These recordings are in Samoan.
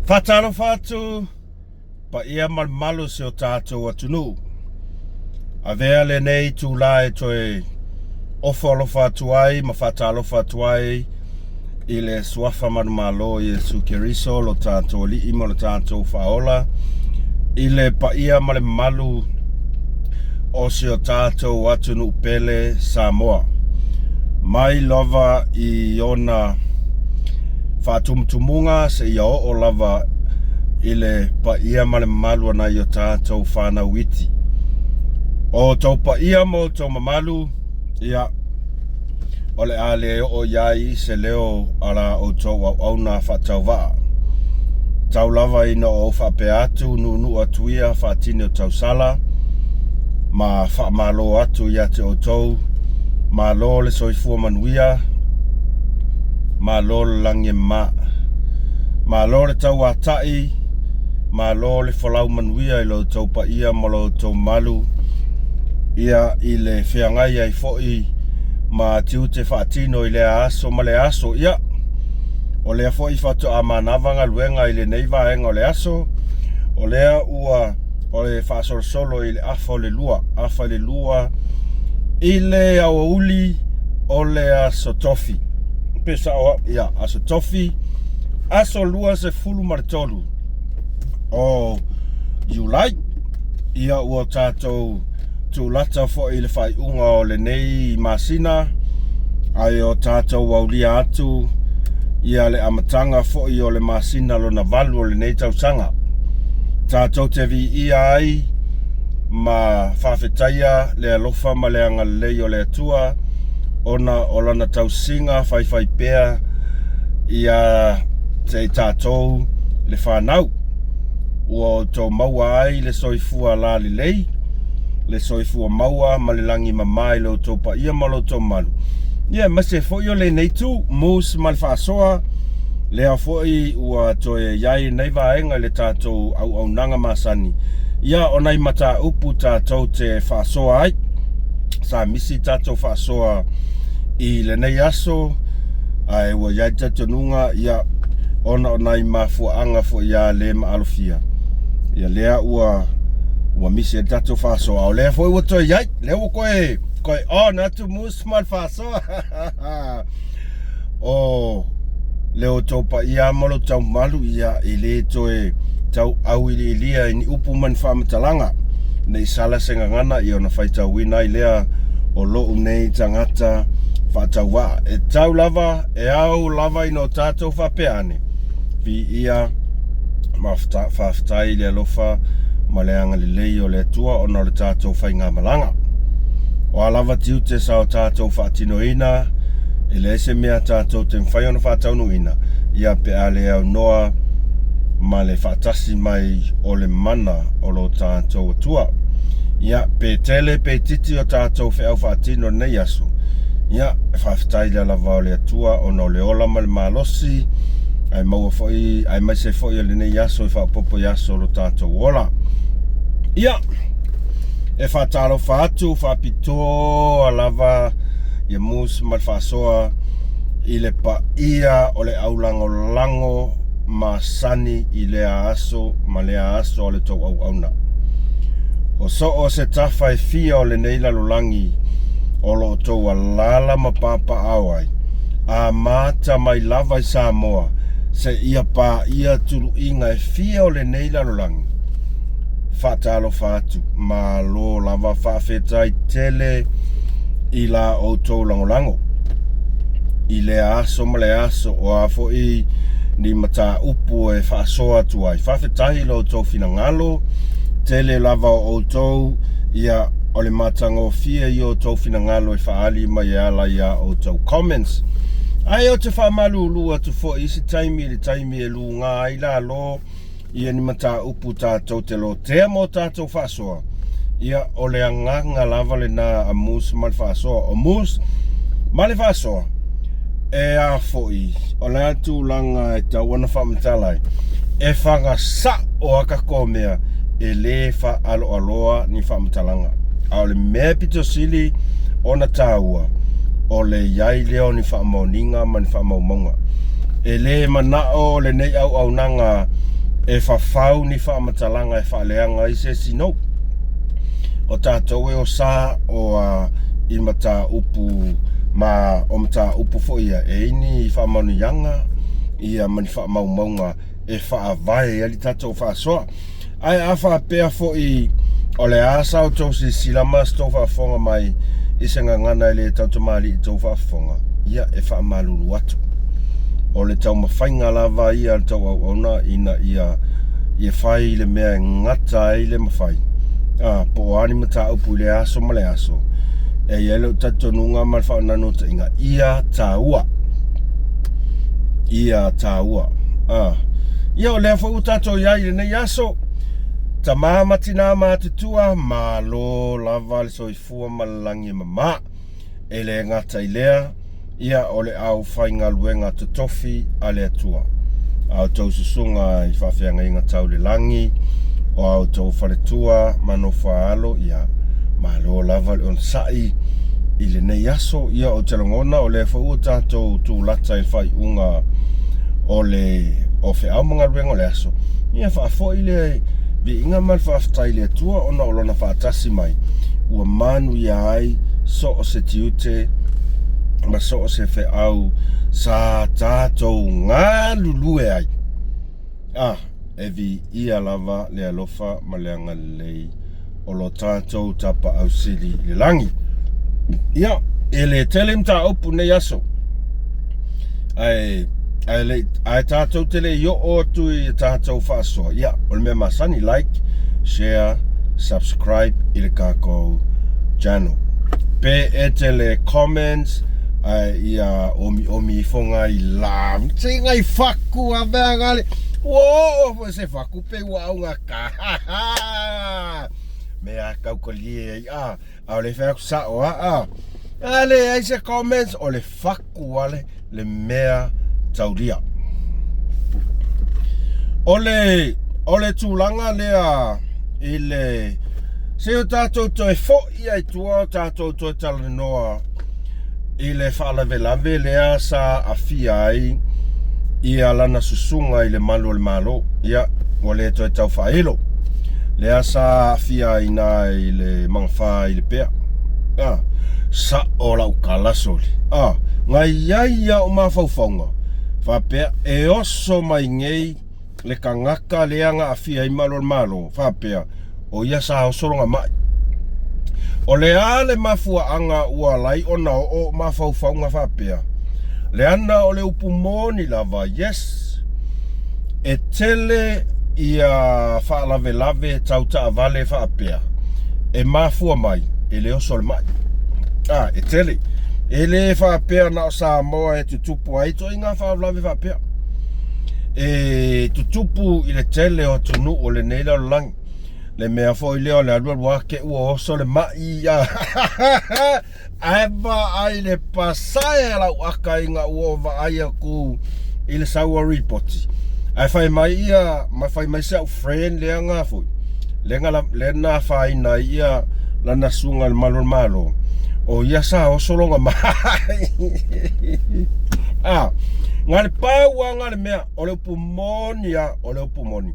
Faatalofa atu paia ma le mamalu o si o tatou atunuu. Avea lenei itula e toe ofo alofa atu ai ma faatalofa atu ai i le Suafa Manumalo o Iesu Keriso lo tatou Alii ma lo tatou Faaola, i le paia ma le mamalu o si o tatou atunuu pele Samoa, mai lava i ona faatumutumuga seia oo lava i le paia ma le mamalu o nai o tatou fanau iti. O outou paia ma outou mamalu, ia, o le a le oo i ai se leo a la outou auauna faatauvaa. Tau lava ina ou faapea atu, nuunuu atu ia faatini o tausala, ma faamalo atu ia te outou, malo le soifua manuia, malo le lagi e mama, malo le tauatai, malo le folau manuia i lo outou paia ma lo outou mamalu, ia i le feagai ai foi ma tiute faatino i lea aso ma lea aso. Ia, o lea foi faatoa manava galuega i lenei vaega o le aso, o lea ua o le faasolosolo i le afa o le lua, afa i le lua i le aoauli o le aso Tofi. Pe sao au, ia, aso Tofi, aso 23 o Iulai. Ia ua tatou tulata foi i le faaiuga o lenei masina, ae o tatou aulia atu ia le amataga foi o le masina lona valu o lenei tausaga. Tatou te viia ai ma faafetaia le alofa ma le agalelei o le Atua ona o lana tausiga faifaipea ia te i tatou le fanau. Ua outou maua ai le soifua lalelei, le soifua maua ma le lagi mama i lo outou paia ma lo outou mamalu, ia aemaise foi o lenei itu, Moose ma le faasoa, lea foi ua toe i ai lenei vaega i le tatou auaunaga masani, ia o nai mataupu tatou te faasoa ai. Sa misi tatou faasoa i lenei aso, ae ua i ai le talitonuga, ia, ona o nai mafuaaga foi ia le maalofia, ia lea ua ua misi ai le tatou faasoa, a o lea foi ua toe i ai, lea ua toe toe on atu Moose ma le faasoa. O le outou paia ma lo outou mamalu, ia, e le toe tau auiliilia i ni upu ma ni faamatalaga, ne i sala se gagana, ia ona faitauina ai lea o lou nei tagata faatauvaa. E tau lava, e ao lava ina o tatou faapea ane, viia ma faafetai i le alofa ma le agalelei o le Atua ona o le tatou faigamalaga. O a lava tiute sa o tatou faatinoina, e leai se mea tatou te mafai ona faataunuuina, ia pe a le aunoa ma le faatasi mai o le mana o lo tatou Atua. Ia, pe tele pe itiiti o tatou feau faatino i lenei aso, ia, e faafetai lea lava o le Atua ona o le ola ma le malosi, ae maua foi, aemaise foi o lenei aso e faaopoopo i aso o lo tatou ola. Ia, e faatalofa atu faapitoa lava ia Moose ma le faasoa i le paia o le aulagolago masani i lea aso ma lea aso a le tou auauna. O so o se tafa e fia o lenei lalolagi o lo o tou alaala ma papaaao ai, amata mai lava i Samoa seia paia tuluiga e fia o lenei lalolagi. Faatalofa atu, malo lava faafetai tele i la outou lagolago i lea aso ma lea aso, o a foi ni mataupu e faasoa atu ai. Faafetai i lo outou finagalo, tele lava o outou, ia, o le matagofie i outou finagalo e faaali mai e ala i a outou comments. Ae ou te faamalulu atu foi i isi taimi i le taimi e luga ai lalo ia ni mataupu tatou te lotea ma o tatou faasoa, ia o le agaga lava lena a Moose ma le faasoa. O Moose ma le faasoa, e a foi, o le a tulaga e tatau ona faamatala ai, e faga sa'o a tatou mea, e lē faaaloaloa ni faamatalaga. A o le mea pito sili ona taua, o le i ai lea o ni faamaoniga ma ni faamaumauga. E lē mana'o lenei auaunaga. E fafau ni faamatalaga e faaleaga ai se isi nou. O tatou e o sa o a i mataupu ma o mataupu foi ia e i ni faamanuiaga ia ma ni faamaumauga e faavae ai le tatou faasoa. Ae a faapea foi o le a sa outou silasila ma sa outou faafofoga mai i se gagana e le tautamalii i tou faafofoga, ia e faamalulu atu. O le taumafaiga lava ia a le tauauauna ina ia ia fai le mea e gata ai le mafai, a, po o a ni mataupu i lea aso ma le aso, e i ai lou talitonuga ma le faanaunautaiga, ia taua. Ia taua. A. Ia o lea foi ua tatou i ai i lenei aso, tama ma tina matutua, malo lava le soifua ma le lagi e mama. E le gata i lea, ia o le aufaigaluega totofi a le Atua. A outou susuga i faafeagaiga tau le lagi, o a outou faletua ma nofo-a-alo, ia malo lava le onosai i lenei aso. Ia ou te lagona o lea foi ua tatou tulata i le faaiuga o le o feau ma galuega o le aso, ia faafoi le viiga ma le faafetai i le Atua ona o Lona faatasi mai ua manuia ai so o se tiute ma so o se feau sa tatou galulue ai. A, e viia lava le alofa ma le agalelei o lo tatou Tapaau Sili i le lagi. Ia, e le tele mataupu nei aso, ae, ae, le, ae tatou te le i oo atu i tatou faasoa. Ia, o le mea masani, like, share, subscribe i le tatou channel. Pe e te le comments, ae ia omiomi ifo ngai la, se ngai faku a mea ngale, ua oo foi se faku pe ua au ngā ka, ha ha, mea kaukalie ai, a, a o le fai atu sao a, a, a leai se comments, o le faku wale le mea taulia. O le, o le tulaga lea i le, se o tatou toe foi ai tua o tatou toe talanoa i le faalavelave lea sa afia ai ia lana susuga i le malu o le Malo. Ia, ua le toe tau faailo. Lea sa afia ai na i le magafa i le pea. Ah, sa'o lau tala soli. Ah, na i ai au mafaufauga, faapea, e oso mai nei le tagata lea na aafia ai Malu o le Malo, faapea, o ia sa oso lona ma'i. O le a le mafuaaga ua ala ai ona oo mafaufauga faapea? Leaga o le upu moni lava, yes, e tele ia faalavelave tau taavale faapea e mafua mai e le oso o le ma'i. A, e tele. E le faapea na o Samoa e tutupu ai ituaiga faalavelave faapea. E tutupu i le tele o atunuu o lenei lalolagi. Le mea foi lea o le alualu ake ua oso le ma'i. Ae vaai le pasae a lau aka ina ua vaai atu i le sau a ripoti. Ae fai mai ia, ma fai mai si au friend lea na foi, lea na, lea na afaina ai ia lana susuga i le malu o le Malo, o ia sa oso lona mai. Ah, na le pau lava na le mea, o le upu moni lava, o le upu moni.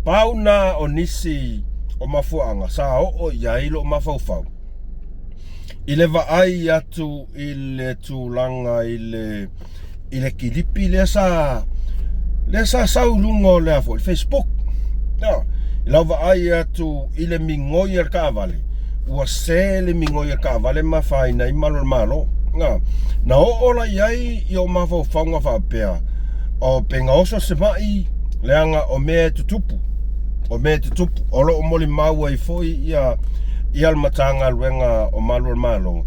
Pau na o nisi o mafuaaga sa oo i ai lou mafaufau. I le vaai atu i le tulaga i le i le kilipi lea sa lea sa sau i luga o le foi Facebook. No, i lau vaai atu i le migoi a le taavale, ua se le migoi a le taavale ma afaina ai malu o le Malo. No, na oo la i ai i ou mafaufauga faapea, o pe gaoso se ma'i leaga o mea e tutupu. O mea e tutupu, o lo o molimau ai foi ia ia le Matagaluega o Malu o le Malo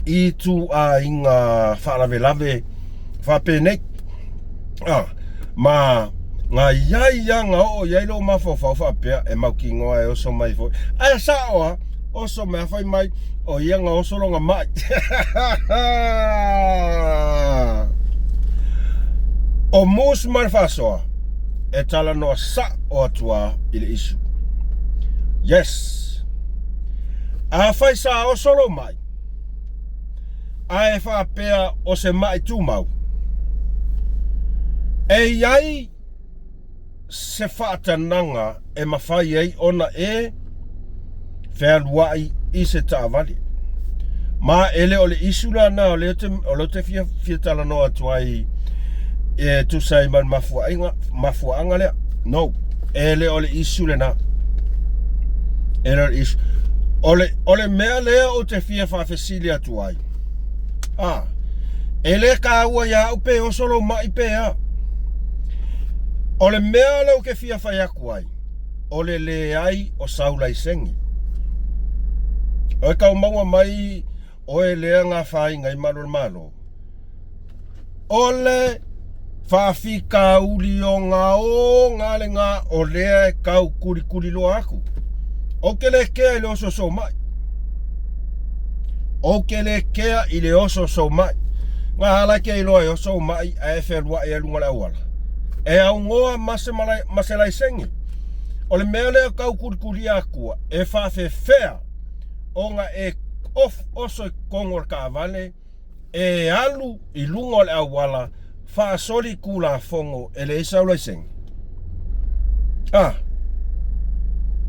i ituaiga faalavelave faapenei. Ah, ma na i ai ia na oo i ai lou mafaufau faapea e mautinoa e oso mai foi. Ae sao lava, oso mai fai mai o ia na oso lona ma'i. O Moose ma le faasoa e talanoa sa'o atu lava i le issue. Yes. Afai sa oso lou ma'i, ae faapea o se ma'i tumau, e i ai. se faatanaga e mafai ai ona e fealuai i se taavale. Ma e le o le issue lana o lea o lea ou te fia, fia talanoa atu ai e tusa ai ma le mafuaiga, mafuaaga lea. No, e le o le issue lena. E le o le issue. O le, o le mea lea ou te fia faafesili atu ai. Ah, e le kāua iā au pe oso lou maʻi pe a. O le mea lea ou te fia fai atu ai, o le leai o sau laisene. Oe tau maua mai oe lea na afaina ai malu o le Malo. O le faafitauli ogaoga lena o lea e tau kulikuliloa atu. Ou te le kea i le osooso mai. Ou te le kea i le osooso mai. Na ala e te iloa e oso mai ae e fealuai ai luga o le auala. E aunoa ma se, ma se laisene. O le mea lea e tau kulikulia atua, e faafefea ona e oso i totonu o le taavale e alu i luga o le auala faasoli Tulafono e leai sau laisene? A!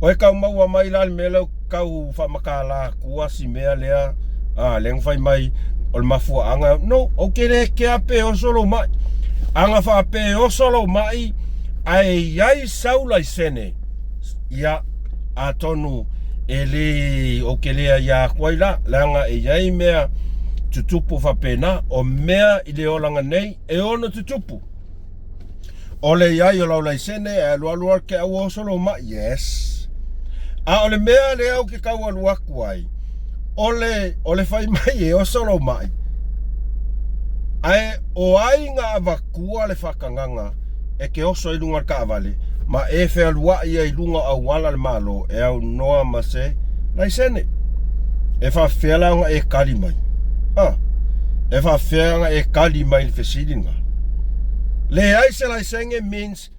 Oe tau maua mai la le mea lea ou te tau faamatala atua si mea lea, a, lea na fai mai o le mafuaaga, no, ou te le kea pe oso lou mai. A na faapea e oso lou mai ae i ai sau laisene, ia, atonu e le, ou te le aia atu ai la, leaga e i ai mea tutupu faapena, o mea i le olaga nei e ono tutupu. O le i ai o lau laisene e alualu ai ke aua oso lou mai, yes. A o le mea lea ou te tau alu atu ai, o le, o le fai mai e oso lou mai, ae o ai na avatua le faatagaga e te oso ai luga o le taavale ma e fealuai ai i luga o auala a le Malo e aunoa ma se laisene. E faafefea la ona e kali mai? A, e faafefea ona e kali mai i le fesili lena? Leai se laisene means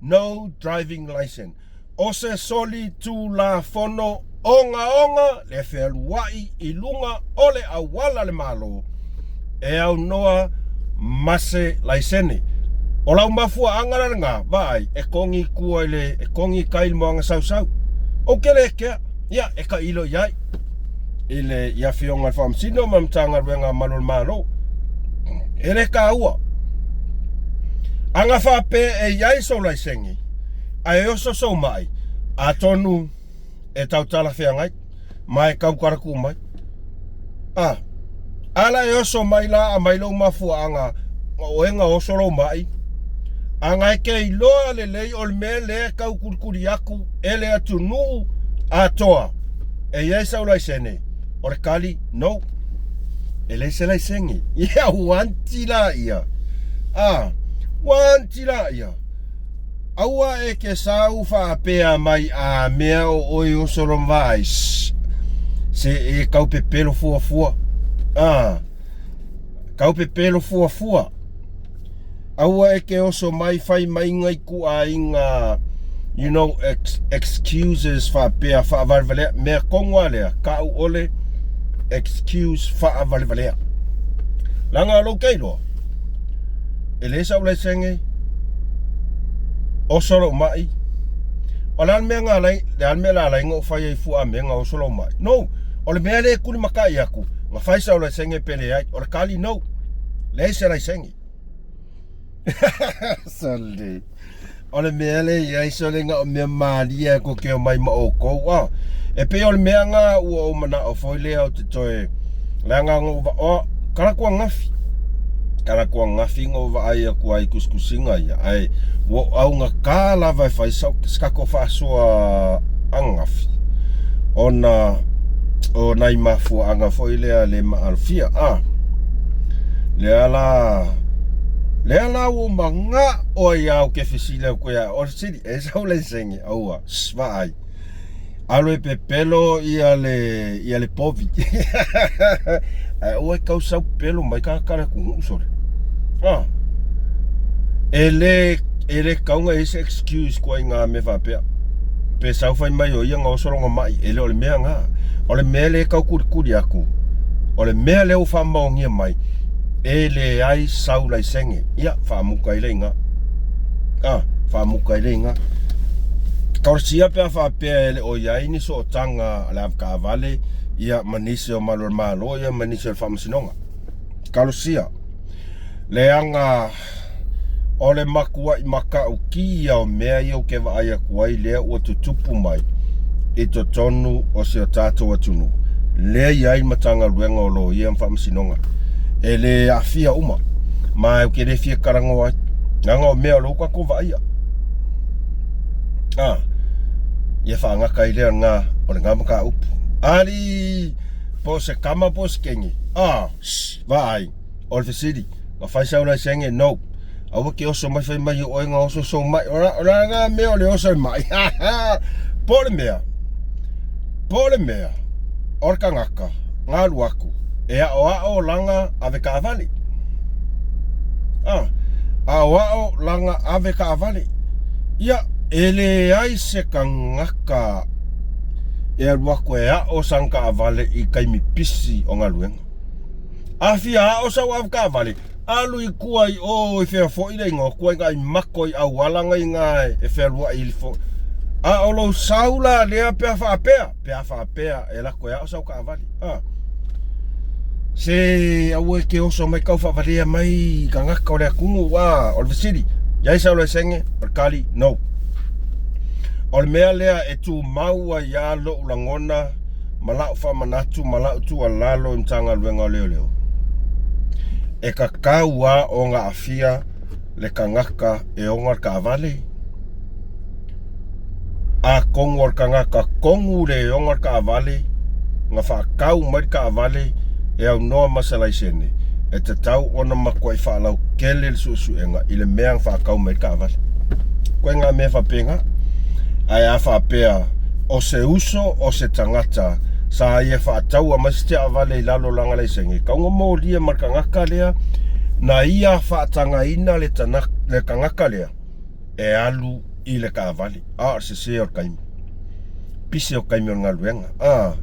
no driving license. O se solitulafono ogaoga le fealuai i luga o le auala a le Malo e aunoa ma se laisene. O lau mafuaaga la lena, vaai, e kogi i tua i le, e kogi i tai i le moana sausau. Ou te le kea, ia, e tailo i ai i le i Afioga i le Faamasino ma le Matagaluega a Malu o le Malo. E le taua. A na faapea e i ai sou laisene, ae oso sou mai, atonu e tau talafeagai ma e tau karaku mai. A, ala e oso mai la aumai lou mafuaaga o oe na oso lou mai, a na e te iloa lelei o le mea lea e tau kulikuli atu e le atunuu atoa e i ai sau laisene, o le kali, no. E leai se laisene. Ia, ua anti laia. A, ua anti laia. Aua e ke sau faapea mai a mea o oe oso lom vaai, shh, se e kau pepelo fuafua. A, kau pepelo fuafua. Aua e ke oso mai fai mai ngai kuaiga, you know, ex, excuses faapea faavalevalea. Mea kogu a lea, kau ole excuse faavalevalea. Leaga o lou keiloa, E leai sau laisene, oso lou mai. O le a le mea na alai, le a le mea la alai na ou fai ai fua a mea na oso lou mai. No, o le mea lea e kulimatai atu, na fai sau laisene pe leai. O le kali, no, leai se laisene. Sole. O le mea lea e i ai sole na o mea malie e koke mai ma oukou a. E pei o le mea na ua ou manao foi lea ou te toe leaga na ou va o kala ku angafi. Kala ku angafi na ou vaai atu ai i tusitusiga ia ae ua ou augata lava e fai sau se tatou faasoa angafi ona o nai mafuaaga foi lea le maalofia a. Lea la lea la ua ou manao ai lava ou te fesili atu ia oe, sili e sau laisene aua, shh vaai. Alo e pepelo ia le ia le povi. Ae aua e tau sau pepelo mai tagata le atunuu sole. Ah. E le e le tatau ona i ai se excuse koa i ngā mea faapea. Pe sau fai mai o ia na oso lona mai, e le o le mea na. O le mea lea e tau kulikuli atu, o le mea lea ua faamaonia mai, e leai sau laisene. Ia, faamuta ai lea i ina. Ah, Faamuka ai le iga. Talosia pe a faapea e le o i ai ni sootaga a le avetaavale ia ma nisi o malu o le Malo ia ma nisi o le Faamasinoga. Talosia, leaga o le matuai matautia ia o mea ia ou te vaai atu ai lea ua tutupu mai i totonu o si o tatou atunuu, lea e i ai Matagaluega o Loia ma Faamasinoga e le aafia uma, ma ou te le fia talanoa ai, leaga o mea o lea ua tatou vaaia. A, ia faagata ai lea lena, o lena mataupu. Alii, po o se tama po o se teine, a, shh, vaai, o le fesili, na fai sau laisene? No. Aua ke oso mai fai mai o oe na oso sou mai. O la, o la na mea o le oso e mai. Po o le mea, po o le mea, o le tagata, na alu atu, e aoao lana avetaavale. Ah, aoao lana avetaavale. Ia, e leai se tagata e alu atu e ao sana taavale i taimi pisi o galuega. A fia ao sau avetaavale, Alu i tua i o i fea foi le igoa tua i mako i auala na iga e fealuai i fo. A o lou sau la lea pe a faapea, pe a faapea e lako e ao sau taavale. A. Se aua e te oso mai tau faavalea mai tagata o le atunuu a o le fesili, iai sau laisene? O le tali, no. O le mea lea e tumau ai lava lou lagona ma la'u faamanatu ma la'u tuualalo i Matagaluega o Leoleo, e tatau lava ona aafia le tagata e ona le taavale, atonu o le tagata tonu le ona le taavale, na faatau mai le taavale e aunoa ma se laisene, e tatau ona matuai faalautele le suesuega i le mea na faatau mai ai le taavale. Ituaiga mea faapena. Ae a faapea o se uso o se tagata sa ia faataua mai se taavale i lalo o lana laisene, e tatau ona molia ma le tagata lea na ia faatagaina le tagata lea e alu i le taavale. A o le sese o le taimi. Pise o taimi o le galuega. A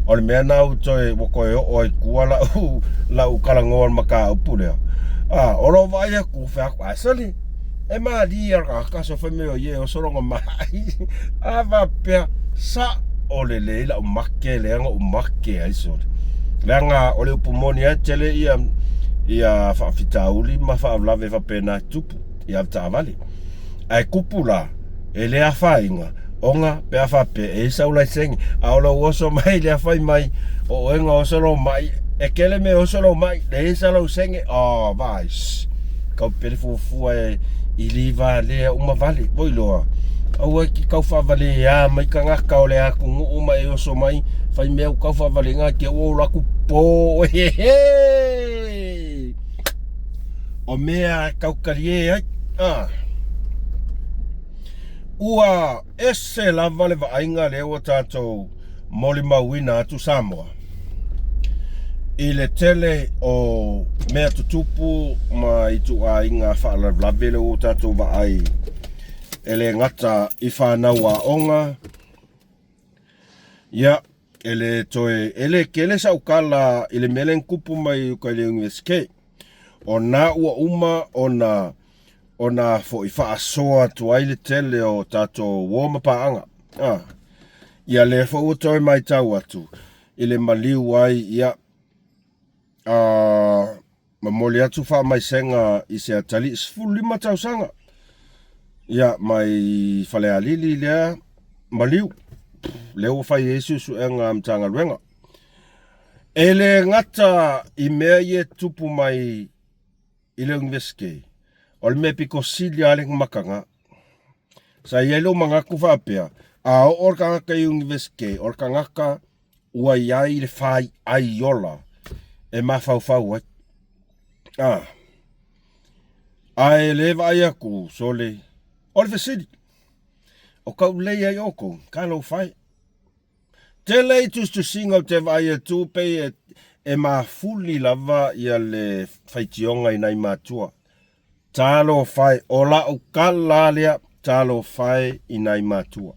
o le mea na ua toe ua toe oo ai tua lau lau talanoa i le mataupu lea. A o lou vaai atu fai atu, ae sole e malie lava le tagata so fai mai o ia e oso lona mai. A faapea, sao lelei lau make lea na ou make ai sole. Leaga o le upu moni lava e tele ia ia faafitauli ma faalavelave faapena e tupu i avetaavale. Ae kupu la, e le afaina, ona pe a faapea e i ai sau laisene, a o lou oso mai lea fai mai o oe na oso lou mai, e kele mea e oso lou mai, leai sa lou sene, oh vai, shh, kau pele fuafua e i liva lea uma vale, voi loa, aua e ki kau faavaleā mai tagata o le atunuu ma e oso mai, fai mea u kau faavaleina te ua ola atu po oe, he he! O mea e tautalie ai. A. Ua ese lava le vaaiga lea ua tatou molimauina atu Samoa i le tele o mea tutupu ma ituaiga faalavelave lea ua tatou vaai e le gata i fanau aoga, ia, e le toe, e le tele sau tala i le mea lea na tupu mai i uka i le Iunivesite. O na ua uma ona ona foi faasoa atu ai le tele o tatou uo ma paaga. A, ia lea foi ua toe matau atu i le maliu ai, ia, a, momoli atu faamaisega i se atalii 15 tausaga, ia, mai Falealili lea maliu, lea ua fai ai suesuega a Matagaluega. E le gata i mea ia e tutupu mai i le Iunivesite, o le mea pito sili lava le mataga. Sa i ai lou manatu faapea, a oo le tagata i Iunivesite, o le tagata ua i ai le faiai ola e mafaufau ai. A, ae le vaai atu, sole, o le fesili, o kau lei ai oukou, talofa e. Tele i tusitusiga ou te vaai atu pei e, e mafuli lava ia le faitioga i nai matua. Talofa e, o la'u tala lea, talofa e i nai matua.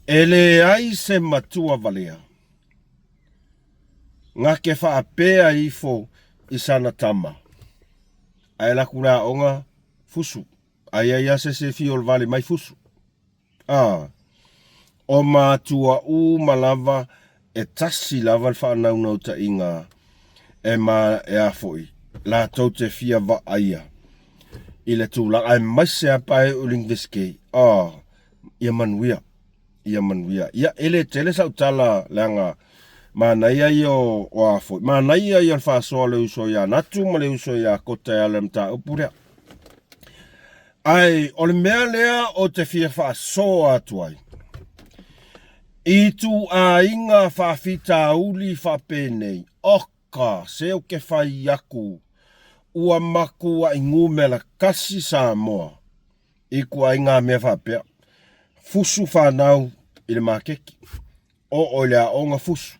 E leai se matua valea na ke faapea ifo i sana tama, ae laku le aoga fusu. Ai ai a se isi e fia vale mai fusu. A, o matua uma lava e tasi lava le faanaunautaiga e ma e a foi latou te fia vaaia i le tulaga aemaise a pa e o le Iunivesite. A, ia manuia, ia manuia. Ia, e le tele sau tala leaga manaia ia o, o a foi, manaia ia o le faasoa o le uso ia Natu ma le uso ia Kota e ala i le mataupu lea. Ae o le mea lea ou te fia faasoa atu ai, i ituaiga faafitauli faapenei, oka, se ou te fai aku, ua matuai numera kasi Samoa i ituaiga mea faapea. Fusu fanau i le maketi, oo i le aoga fusu.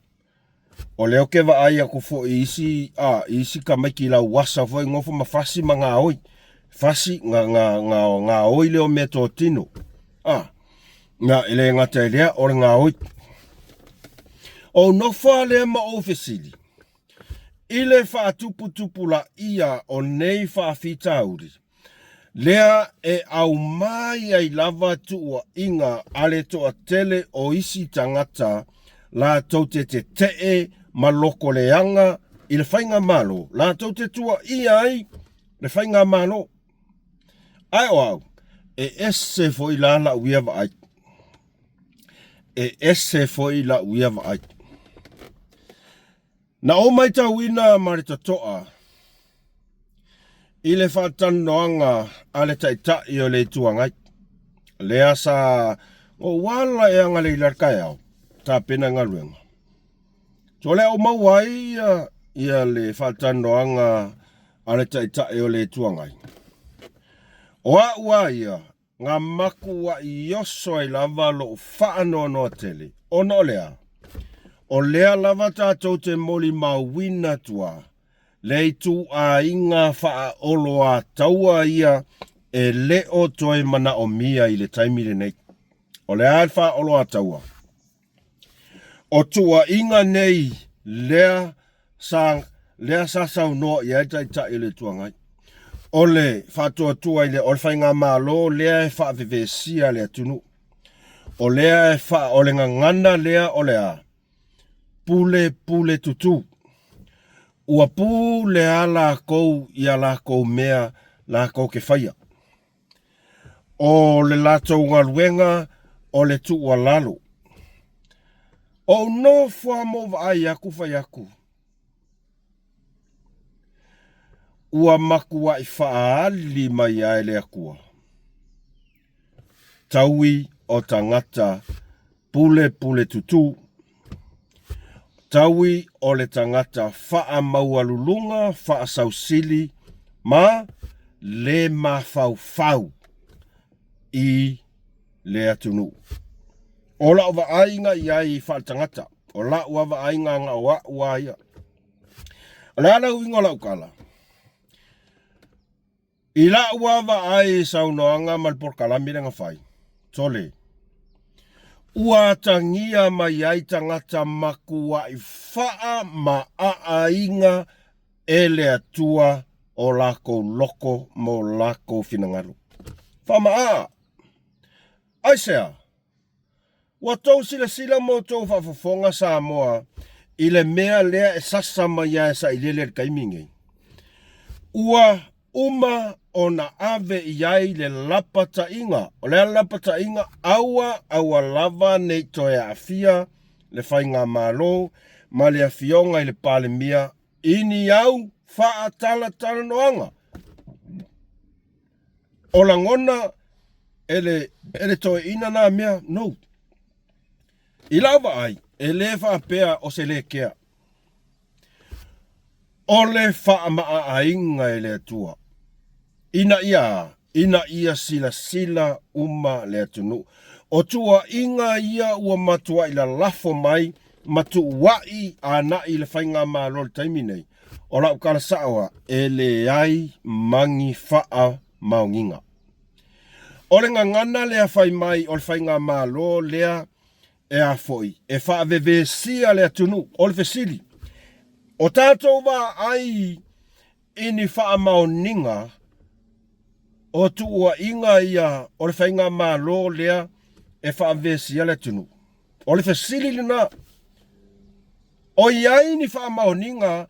O lea ou te vaai atu foi i isi, a, i isi tamaiti lauasa foi nofo ma fasi ma gaoi. Fasi, ga, ga, ga, gaoi lea o meatotino. A, na, e le gata i lea, o le gaoi. Ou nofo lava lea ma ou fesili, i le faatuputupulaia o nei faafitauli, lea e aumai ai lava tuuaiga a le toatele o isi tagata latou te tetee ma lokoleaga i le faigamalo, latou te tuuaia ai le faigamalo. Ae o au, e ese foi la lau ia vaai. E ese foi lau ia vaai. Na ou matauina ma le totoa i le faatalanoaga a le Taitai o le Itu Agai, lea sa ou ala e agalelei i le taeao, tapena galuega. So lea ou maua ai ia le faatalanoaga a le Taitai o le Itu Agai. O au lava ia, Na matuai oso ai lava lou faanoanoa tele, ona o le a? O lea lava tatou te molimauina atu le ituaiga faaoloataua ia e le o toe manaomia i le taimi lenei. O le a le faaoloataua? O tuuaiga nei lea sa lea sa saunoa i ai le Taitai o le Itu Agai. O le faatuatua i le o le faigamalo lea e faavevesia le atunuu. O lea e faa o le gagana lea o le a? Pule pule tutu. Ua pule a lakou i a lakou mea lakou ke faia. O le latou galuega o le tuualalo. Ou nofo lava ma ou vaai atu fai atu, ua matuai faaali mai lava e le Atua, taui o tagata pulepuletutu, taui o le tagata faamaualuluga faasausili ma le mafaufau i le atunuu. O lau vaaiga i ai faaletagata, o lau lava vaaiga na o au lava ia. O le a le uiga o lau tala? I lau lava vaai i saunoaga ma le polokalame lea na fai, sole, ua atagia mai ai tagata matuai faamaaaina e le Atua o lakou loko ma o lakou finagalo. Faamaaa! Aisea? Ua tou silasila ma outou faafofoga Samoa i le mea lea e sasa mai ai e sailele i le taimi nei? Ua uma ona ave i ai le lapataiga. O le a le lapataiga? Aua, aua lava ne i toe aafia le Faigamalo ma le Afioga i le Palemia i ni au faatalatalanoaga. O lagona e le, e le toeaina na mea, no. I lau vaai, e le faapea o se lekea. O le faamaaaina e le Atua, ina ia, ina ia silasila uma le atunuu. O tuuaiga ia ua matuai lalafo mai ma tuuai anai i le Faigamalo i le taimi nei. O lau tala sao lava, e leai ma ni faamaoniga. O le gagana lea fai mai o le Faigamalo lea e a foi, e faavevesia le atunuu. O le fesili, o tatou vaai i ni faamaoniga? O tuuaiga ia o le faigamalo lea e faavesia le atunuu. O le fesili lena. O i ai ni faamaoniga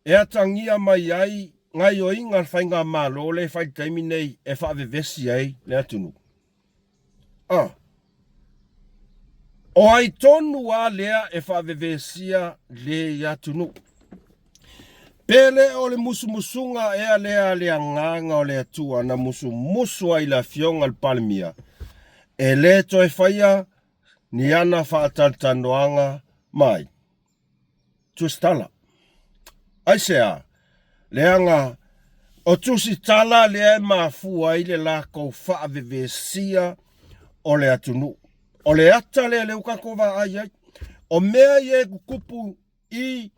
e atagia mai ai gaioiga a le faigamalo lea e fai i le taimi nei e faavevesi ai le atunuu? A. O ai tonu a lea e faavevesia le atunuu? Pe le o le musumusuga ea lea a le Agaga o le Atua na musumusu ai i le Afioga i le Palemia, e le toe faia ni ana faatalatalanoaga mai Tusitala. Aisea? Leaga o Tusitala lea e mafua ai le latou faavevesia o le atunuu. O le ata lea lea ua tatou vaai ai. O mea ia e tutupu i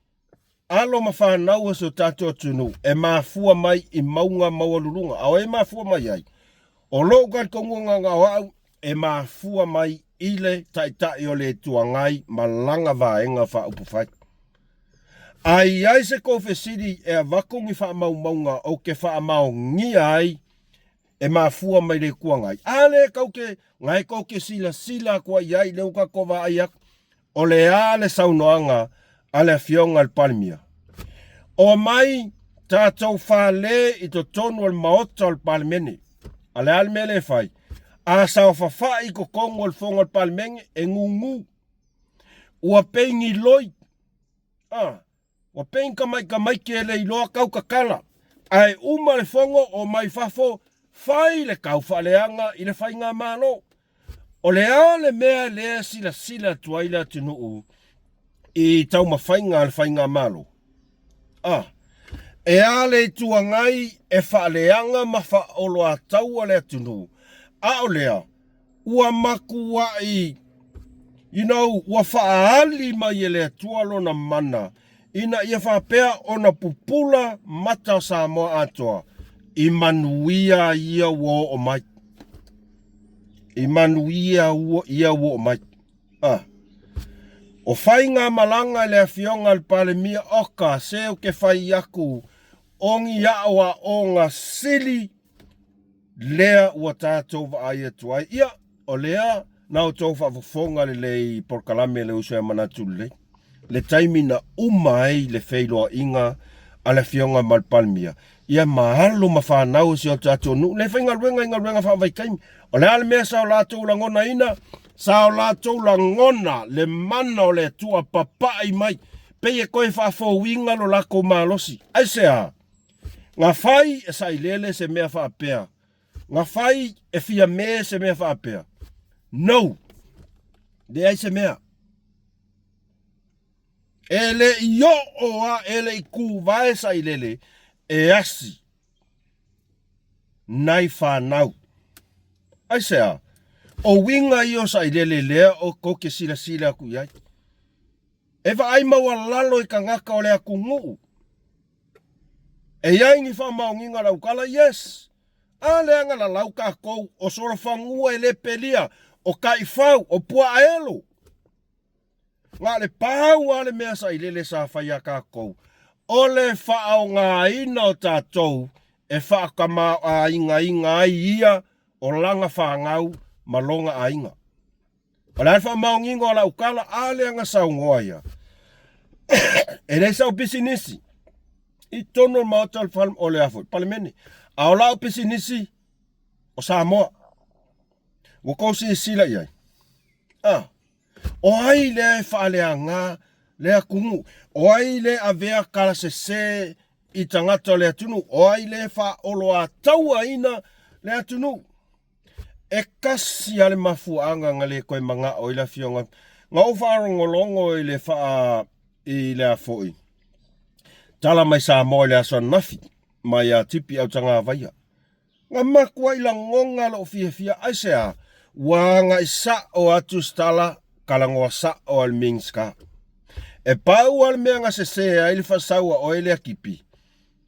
alo ma fanau a si o tatou atunuu e mafua mai i mauga maualuluga. A o ai e mafua mai ai? O lou talitonuga na o au e mafua mai i le Taitai o le Itu Agai ma lana Vaega Faaupufai. A i ai se tou fesili e avatu ni faamaumauga ou te faamaonia ai e mafua mai le Itu Agai, a lea tou te, na e tou te silasila atu ai i ai, lea ua tatou vaai atu, o le a le saunoaga a le Afioga i le Palemia? Omai tatou fale i totonu o le Maota o le Palemene. A le a le mea lea e fai? A saofafai i totonu o le Fono a le Palemene, e gugu. Ua pei ni loi. Ah, Ua pei ni tamaitamaiti e le iloa tau tatala, ae uma le fono omai fafo fai le taufaaleaga i le faigamalo. O le a le mea lea e silasila atu ai le atunuu i taumafaiga a le faigamalo? A. E a le Itu Agai e faaleaga ma faaoloataua le atunuu, a o lea Ua matuai, you know, ua faaali mai e le Atua Lona mana ina ia faapea ona pupula mata o Samoa atoa i manuia ia ua oo mai. I manuia ia ua oo mai. Ah. O faigamalaga i le Afioga i le Palemia, oka, se ou te fai aku, o ni aoaoga sili lea ua tatou vaai atu ai. Ia, o lea na outou faafofoga lelei i polokalame le uso ia manatu lelei, le taimi na uma ai le feiloaiga a le Afioga ma le Palemia, ia ma alo ma fanau o si o tatou nuu, le faigaluega i galuega faavaitaimi. O le a le mea sa o latou lagonaina? Sa o latou lagona le mana o le Atua papai mai, pei e toe faafouina lo latou malosi. Aisea? Na fai e Sailele se mea faapea. Na fai e Fiame se mea faapea. No! Leai se mea. E le i oo a, e le i kuvae Sailele e asi nai fanau. Aisea? O uiga ia o Sailele lea o tou te silasila atu i ai. E vaai maualalo i tagata o le atunuu. E i ai ni faamaoniga laukala? Yes! A lea na lalau tatou, o solofanua e le pelia, o taifau, o puaaelo. Na o le pau lava le mea sailele sa fai a tatou, o le faaaogaina o tatou e faatamaoaigaina ai ia o lana fanau ma lona aiga. O le a le faamaoniga o lau tala? A lea na saunoa ia. E leai sau pisinisi i totonu o le Maota o le a foi, Palemene. A o lau pisinisi, o Samoa. Ua tou silasila i ai? A, o ai lea e faaleaga le atunuu? O ai lea e avea tala sese i tagata o le atunuu? O ai lea e faaoloatauaina le atunuu? E kasi lava le mafuaaga na le toe manao ai le afioga. Na ou faalogologo i le faa i le a foi tala mai Samoa i le aso ananafi mai ia Tipi Autagavaia. Na matuai lagona lou fiafia, aisea? Ua agai sao atu se tala, talanoa sao a le Minisita. E pau lava le mea na sese ai le faasau a oe lea Tipi,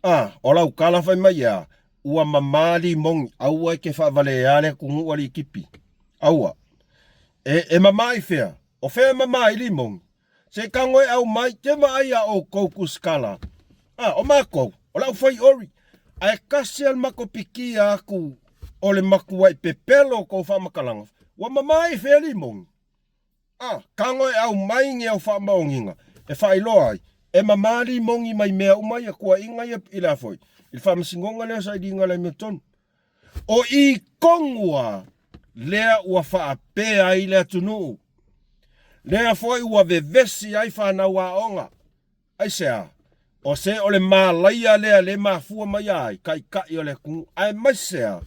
a, o lau tala fai mai e a? Ua mama limoni, aua e te faavalea le atunuu alii Tipi. Aua. E, e mama i fea? O fea e mama ai limoni? Se tago e aumai, te vaai a outou tusitala. A, o matou, o le aufai ori. Ae tasi lava le matou pikia atu O le matuaʻi pepelo o kou faamatalaga, ua mama i fea limogi? A, tago e aumai ni au faamaoniga e faailoa ai, e mama limogi mai mea uma ia, tuuaiga ia i le a foi, i le faamasinoga lea o sailiga o le amiotonu. O i tonu lava lea ua faapea ai le atunuu, lea foi ua vevesi ai fanau aoga. Aisea? O se o le malaia lea le mafua mai ai Taitai o le atunuu, aemaise a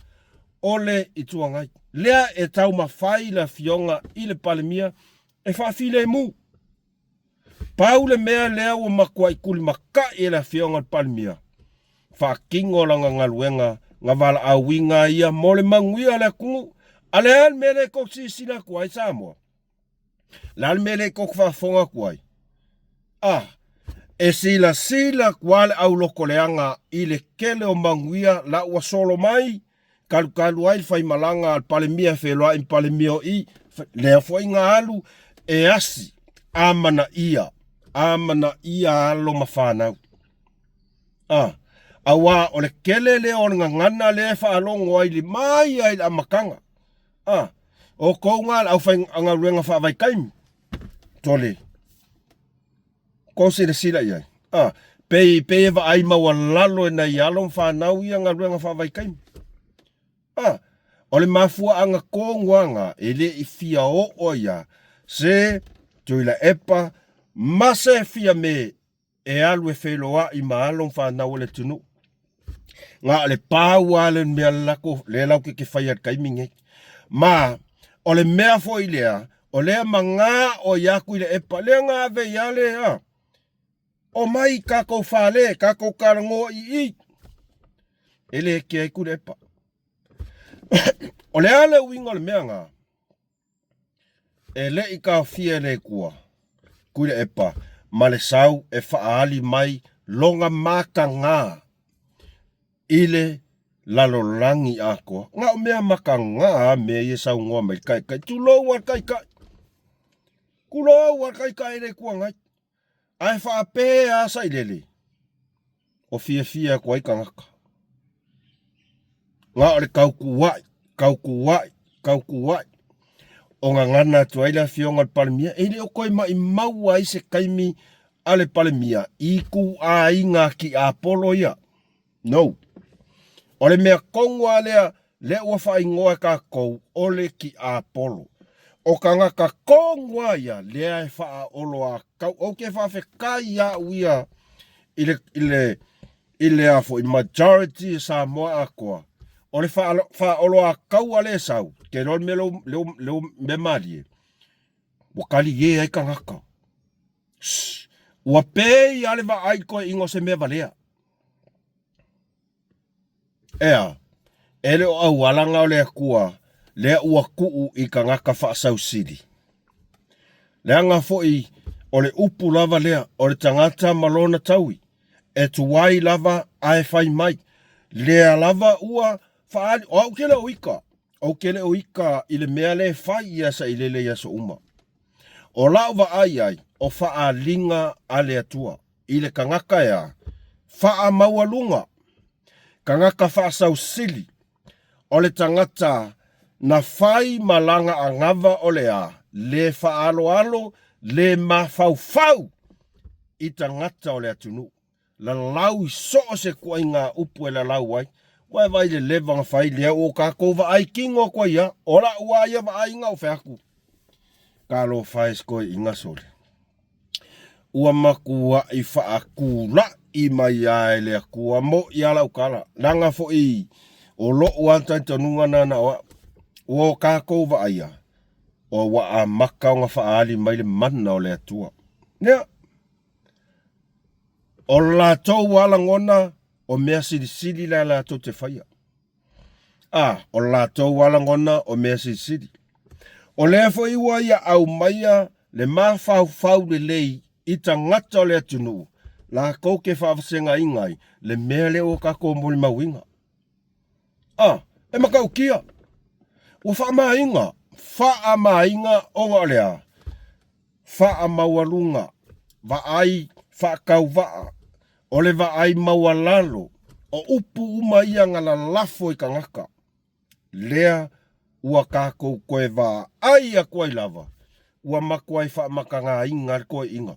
o le Itu Agai. Lea e taumafai le Afioga i le Palemia e faafilemu. Pau le mea lea ua matuai tulimatai e le Afioga i le Palemia, faatino lana galuega na valaauina ai ia mo le manuia o le atunuu. A le a le mea lea tou te silasila atu ai Samoa? Le a le mea lea tou te faafofoga atu ai? A, e silasila atu lava le aulotoleaga i le tele o manuia la ua solo mai, kalukalu ai le faimalaga a le Palemia e feiloai ma Palemia o i, lea foi na alu e asi, amanaia, amanaia alo ma fanau. A, auā o le tele lea o le gagana lea e faalogo ai mai lava i le amataga. A, o tou na le aufaigaluega faavaitaimi. Tole. Kou silasila i ai. A, pei, pei e vaai maualalo e nai alo ma fanau ia galuega faavaitaimi. A, o le mafuaaga tonu lava na e le i fia oo ai a se Tuilaepa ma se Fiame e alu e feiloai ma alo ma fanau o le atunuu. Na o le pau lava le mea lako, lea latou te faia i le taimi nei. Ma o le mea foi lea, o lea magao ai atu i le epa, lea na ave i ale, a, omai tatou fale, tatou talanoa i i. E le kea ai Tuilaepa. O le a le uiga o le mea na? E le i taofia e le Atua Tuilaepa ma le sau e faaali mai lona mataga i le lalolagi atoa. Na o mea mataga a mea ia e saunoa mai le Taitai. Tulou a le Taitai. Tulou a le Taitai le Itu Agai. Ae faapea a sailele, o fiafia atu ai tagata. Na o le tautua'i, tautua'i, tautua'i. O gagana atu ai le afioga i le Palemia, e le o toe maimau ai se taimi a le Palemia i ituaiga tiapolo ia. No. O le mea tonu lava lea, lea ua faaigoa e tatou o le tiapolo. O tagata tonu lava ia lea e faaoloatau. Ou te faafetai ia au ia i le, i le, i le a foi, majority o Samoa atoa. O le faaoloataua lea e sau, te iloa le mea lea, lea, mea malie, ua talie ai tagata. Shh. Ua pei lava le vaai i le toeaina o se mea valea. Ea, e le o auala na o le Atua lea ua tuu i tagata faasausili. Leaga foi o le upu lava lea o le tagata ma lona taui, e tuai lava ae fai mai. Lea lava ua faaali, o au ke le o ika, ou ke le o ika i le mea lea e fai ia sailele i aso uma. O lau vaai ai, o faaaliga a le Atua i le tagata e a? Faamaualuga, tagata faasausili, o le tagata na fai ma lana anava o le a? Le faaaloalo, le mafaufau i tagata o le atunuu. Lalau i so o se ituaiga upu e lalau ai. Ua e vaai i le leva na fai lea ua tatou vaai kino atu ai a. O la'u a ia vaaiga ou fai atu, Talofa e se toeaina sole. Ua matua'i faatula'i mai a e le Atua mo'i a la'u tala. Leaga foi o lo'u a talitonuga na na o a'u. Ua o tatou vaaia, ua amata ona faaali mai le mana o le Atua. Ia. O le latou lava lagona, o mea silisili la latou te faia. A, o le latou lava lagona, o mea silisili. O lea foi ua ia aumaia le mafaufau lelei i tagata o le atunuu, latou te faavasegaina ai le mea lea ua tatou molimauina. A, e matautia. Ua faamaina, faamaina ona o le a? Faamaualuga, vaai faatauvaa, o le vaai maualalo, o upu uma ia na lalafo i tagata. Lea ua kākou toe vaai aku ai lava, ua matuai faamatagaina le toeaina.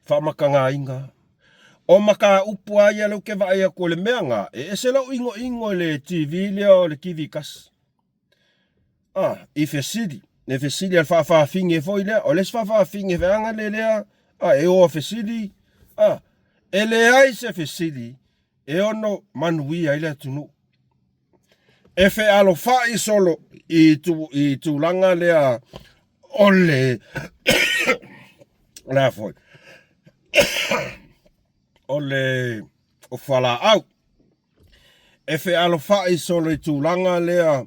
Faamatagaina. O mataupu lava ia lea ou te vaai atu i le mea lena, e ese lou inoino i le TV lea o le TV tasi. Ah, i fesili, le fesili a le faafafine foi lea, o le isi faafafine feaga le lea, ah, e o a fesili, ah, e leai se fesili e ono manuia ai le atunuu. E fealofai solo i, tu, i tulaga lea o le o le a foi o le o fualaau e fealofai solo i tulaga lea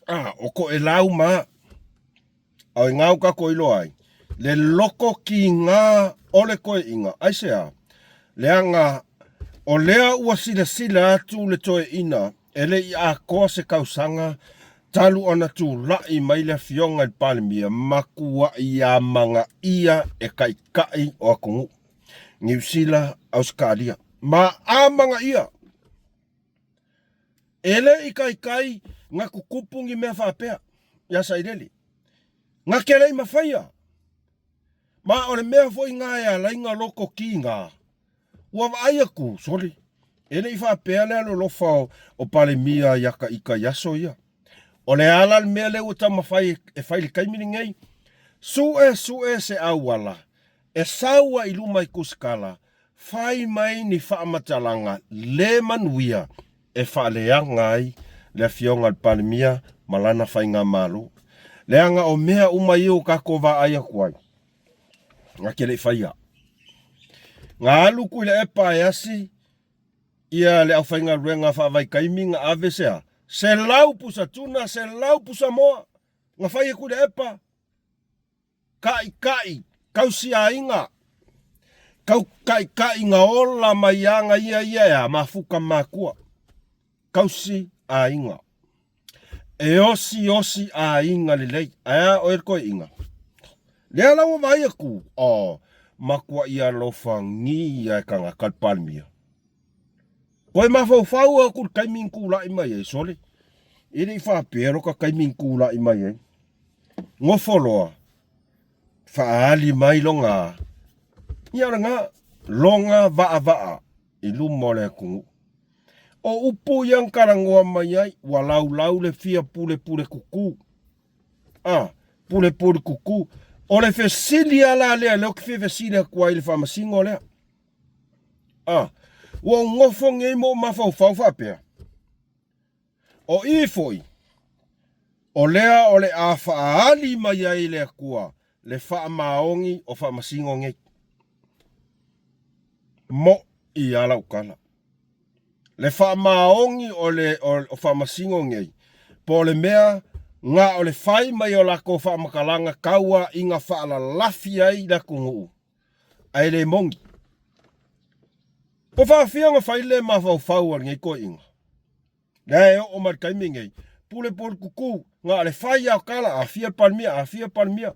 ah, o toelau ma A o ngau ka ko iloa ai, le loko kīgā o le toeaina, aisea? Leaga o lea ua silasila atu le toeaina e le i atoa se tausaga talu ona tulai mai le Afioga i le Palemia, matuai amanaia e taitai o atunuu, Niu Sila, Ausetalia, ma amanaia. E le i taitai na tutupu ni mea faapea ia Sailele. Na te le i mafaia. Ma o le mea foi na e ala ai na loto kiga, ua vaai atu, sole, e le i faapea le alolofa o, o Palemia ia ta ita i aso ia. O le a la le mea lea ua taumafai e fai i le taimi lenei? Suesue se auala e sau ai i luma i Kusikala Fai mai ni faamatalaga le manuia e faaleaga ai le Afioga i le Palemia ma lana faigamalo. Leaga o mea uma ia ua tatou vaai atu ai, na te le i faia. Na alu Tuilaepa e asi ia le aufaigaluega faavaitaimi na ave se a? 100 pusa tuna, 100 pusa moa na fai e Tuilaepa. Kaʻikaʻi, kausi aiga, kau kaʻikaʻi na ola mai aga ia ia e a mafuka makua. Kausi aiga. E osi osi aiga lelei. Ae a oe le toeaina? Lea la ua vaai atu, oh, matuai alofagia e tagata le Palemia. Toe mafaufau atu i le taimi na tulai mai ai, sole, e le i faapea loka taimi na tulai mai ai. Nofo loa, faaali mai loga, ia o lena, loga vaavaa i luma o le atunuu. O upu ia na talanoa mai ai, ua laulau le fia pulepule kuku. A, pulepule kuku. O le fesili lava la lea, lea ou te fia fesili atu ai i le faamasino lea. A, ua ou nofo nei ma ou mafaufau faapea, O i foi, o lea o le a faaali mai ai le Atua le faamaoni o faamasino nei. Moʻi a lau tala. Le faamaoni o le o faamasino nei, po o le mea na o le fai mai o latou faamatalaga tauaiga faalalafi ai le atunuu, ae le moni. Ua faafia ona fai le mafaufau a lenei toeaina. Lea e oo mai le taimi nei, pule pole kuku, na o le fai lava o tala, afia le Palemia, afia le Palemia.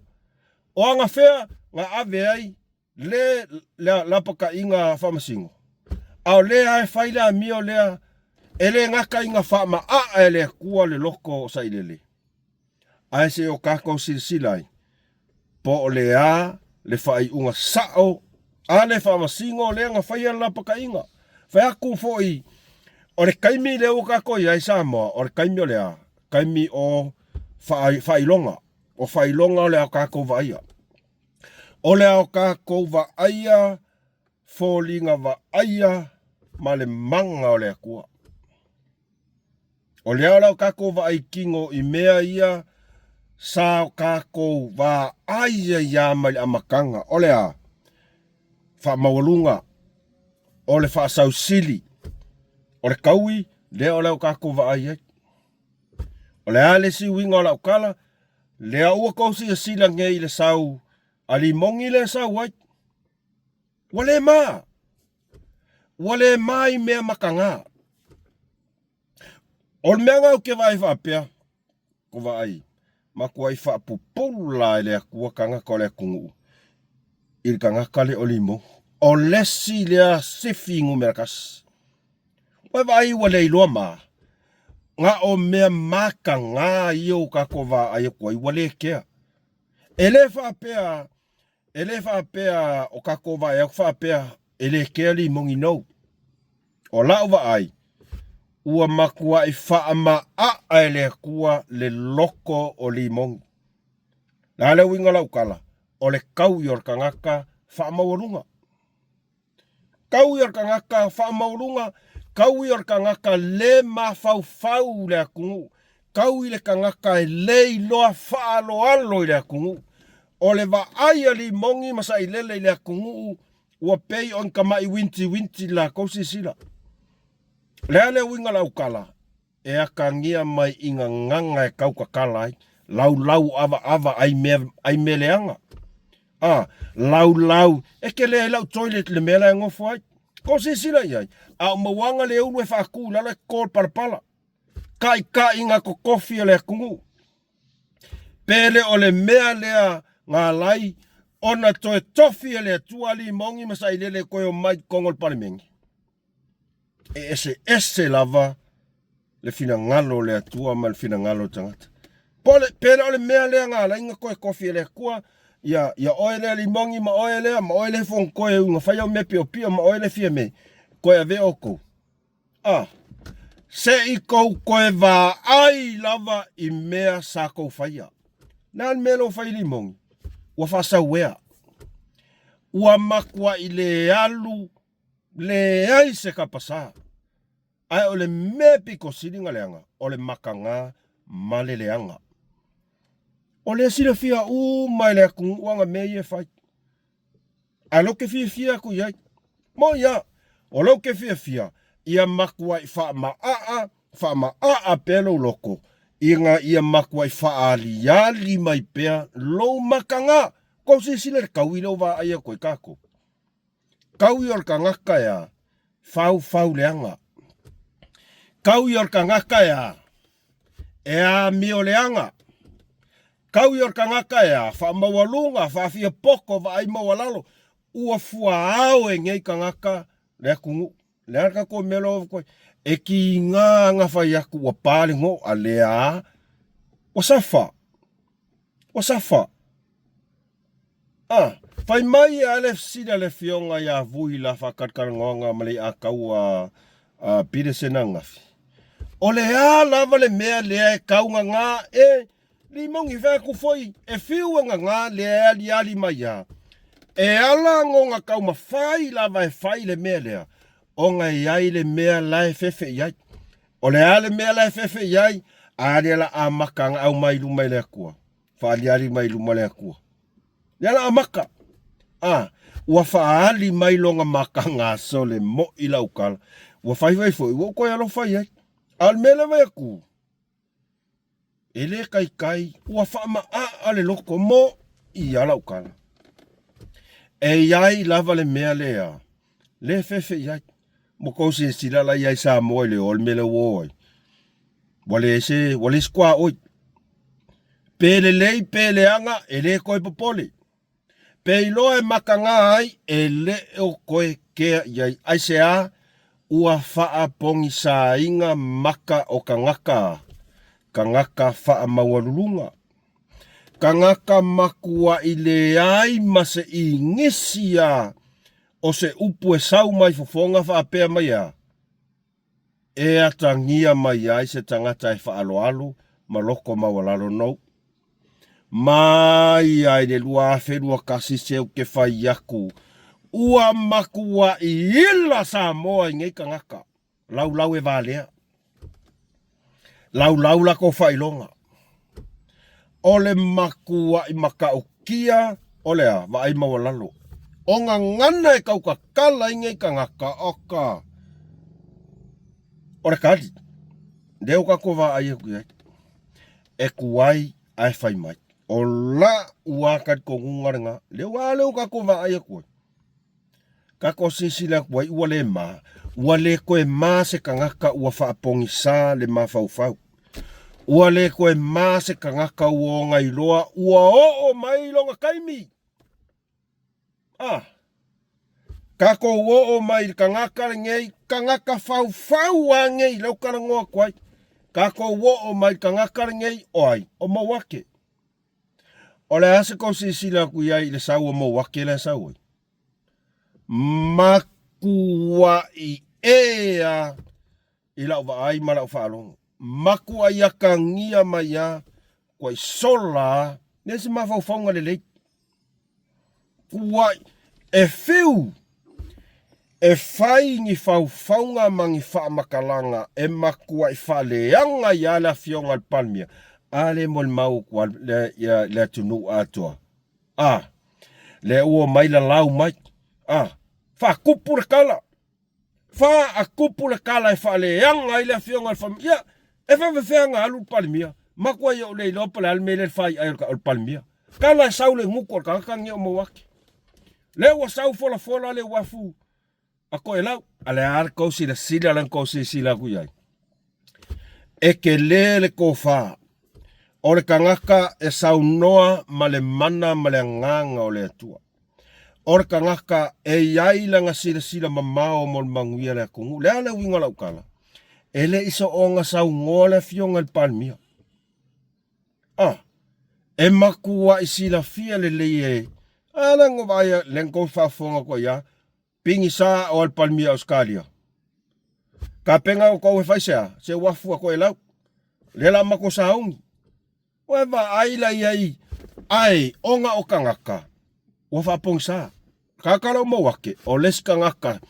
O agafea na ave ai le lapataiga faamasino, a o lea e fai le amio lea, e le gata ina faamaaa e le Atua le loto o Sailele, Ae se i o tatou silasila ai, po o le a le faaiuga sao a le Faamasino lea na faia le lapataiga. Fai atu foi, o le taimi lea ua tatou i ai Samoa, o le taimi o le a? Taimi o faailoga. O faailoga o le a o tatou vaaia. O le a o tatou vaaia foliga vaaia ma le maga o le Atua. O lea o lau tatou vaai kino i mea ia sa o tatou vaai ai lava mai le amataga. O le a? Faamaualuga, o le faasausili, o le taui, lea o lau tatou vaai ai. O le a le isi uiga o lau tala? Lea ua tou silasila nei i le sau a limogi lea e sau ai. Ua le ma. Ua le ma i mea mataga. O le mea lena ou te vaai faapea, ko vaai, matuai faapupula e le Atua tagata o le atunuu i le tagata lea o Limo. O le isi lea sifi numera tasi. Ua vaai ua le iloa ma. Na o mea makagā ia ua tatou vaai atu ai ua le kea. E le faapea, e le faapea o tatou vaai atu faapea e le kea limoni no. O lau vaai, ua matuai faamaaa e le Atua le loto o limoni. Le a le uiga o lau tala? O le taui o le tagata faamaualuga. Taui o le tagata faamaualuga, taui o le tagata le mafaufau i le atunuu, taui le tagata e le iloa faaaloalo i le atunuu. O le vaai a Limoni ma Sailele i le atunuu ua pei o ni tamai wintiwinti le latou silasila. O le a le uiga o lau tala? E atagia mai i gagana e tautatala ai, laulau avaava ai mea, ai mea leaga. A, laulau, e tele ai lau toilet i le mea la e nofo ai. Ko silasila i ai, a o mauaga le ulu e faatu i lalo e toto le palapala. Taitaiga totofi o le atunuu. Pe le o le mea lea na ala ai ona toe tofi e le Atua Alii Moni ma Sailele e toe omai i totonu o le Palemene. E eseese lava le finagalo o le Atua ma le finagalo o le tagata. Po le, pe le o le mea lea na ala ai ona toe tofi e le Atua ia, ia oe lea Limogi ma oe lea, ma oe lea Fonotoe e uiga fai au mea piopio ma oe lea Fiame, toe ave outou. A, se i tou toe vaai lava i mea sa tou faia. Le a le mea lea ua fai e Limogi? Ua faasauea. Ua matuai le alu Leai se kapasā, ae o le mea pito sili na leaga, o le makagā ma le leaga. O lea silafia uma e le atunuu ana mea ia e fai. Ae lou ke fiafia aku i ai. Moi a, o lou ke fiafia, ia matuai faamaaa, faamaaa pea lou loto, ina ia matuai faaliali mai pea lou makagā. Kou silasila i le taui lea ua vaai atu ai tatou. Taui o le tagata e a? Faufau leaga. Taui o le tagata e a? E amio leaga. Taui o le tagata e a? Faamaualuga, faafia poto, vaai maualalo. Ua fuaao e nei tagata le atunuu. Le a le tatou mea lea ua E kiga ana fai atu ua pa le goo, a lea a, ua safa. Ua safa. A, fai mai a le fesili a le afioga ia Vui la faatalatalanoaga ma le iatau a, a Peterson ananafi. O le a lava le mea lea e taugagā e Limoni fai atu foi e fiu e gagā lea e aliali mai a. E ala nona taumafai lava e fai le mea lea, ona e i ai le mea la e fefe i ai. O le a le mea la e fefe i ai? A lea la amata ona aumai i luma i le Atua. Faaliali mai i luma le Atua. Lea la amata. A, ua faaali mai lona makaga sole moʻi lau tala. Ua faifai foi, ua ou toe alofa i ai. A o le mea lea e fai atu, e le taitai, ua faamaaa le loto moʻi a lau tala. E i ai lava le mea lea, le fefe i ai. Mo kou silasila la i ai Samoa i le o le mea lea ua o ai. Ua leai se, ua leai se tuaoi. Pe lelei pe leaga, e le toe popole. Pe iloa e makaga ai, e le o toe kea i ai. Aisea? Ua faapogisaina maka o tagata, tagata faamaualuluga, tagata matuai leai ma se igisi a o se upu e sau mai fofoga faapea mai a, e atagia mai ai se tagata e faaaloalo ma loko maualalo nou. Mai ai le 2021 se ou te fai atu, ua matuai ila Samoa i nei tagata. Laulau e valea. Laulau latou faailoga. O le matuai matautia o le a? Vaai maualalo. O gagana e tautatala ai nei tagata, oka, o le tali. Lea ua tatou vaai atu i ai. E tuai ae fai mai. O la'u a talitonuga lena. Lea ua, lea ua tatou vaai atu ai. Tatou silasila atu ai ua le ma, ua le toe ma se tagata ua faapogisā le mafaufau. Ua le toe ma se tagata ua ona iloa ua oo mai lona taimi. Ah, tatou oo mai i le tagata lenei, tagata faufau a nei, lea ou talanoa atu ai. Kakou oo mai tagata lenei o ai? O Mauake. O le a se kou silasila atu i ai i le sau o Mauake lea e sau ai? Matuai ē a i lau vaai ma lau faalogo. Matuai atagia mai a tuai sola a leai se mafaufauga lelei. Tuai e fiu e fai ni faufauga ma ni faamatalaga e matuai faaleaga ai lava le Afioga i le Palemia, a lea e molimau atu lava le atunuu atoa, a lea ua omai lalau mai, a faatupu le tala. Faatupu le tala e faaleaga ai le Afioga i le Palemia. Ia, e faapefea ona alu le Palemia? Matua ia ou le iloa po o le a le mea lea e fai ai o le Palemia. Tala e sau le gutu o le tagata lenei o Mauake. Lea ua sau folafola le uafu a Toelau. A le a le tou silasila lea na tou silasila atu i ai? E tele le tofa o le tagata e saunoa ma le mana ma le agaga o le Atua. O le tagata e i ai lana silasila mamao mo le manuia o le atunuu. O le a le uiga o lau tala? E le i soona saunoa le Afioga i le Palemia. Ah, e matuai silafia lelei e a lea na vaai lea na tou faafofoga atu ai a pigisa o le Palemia o Ausetalia. Tapena outou e fai se a? Se uafu a Toelau. Lea la matou sauni. Ua vaai la i ai, ae ona o tagata ua faapogisa. Tagata la ua maua ake, o le isi tagata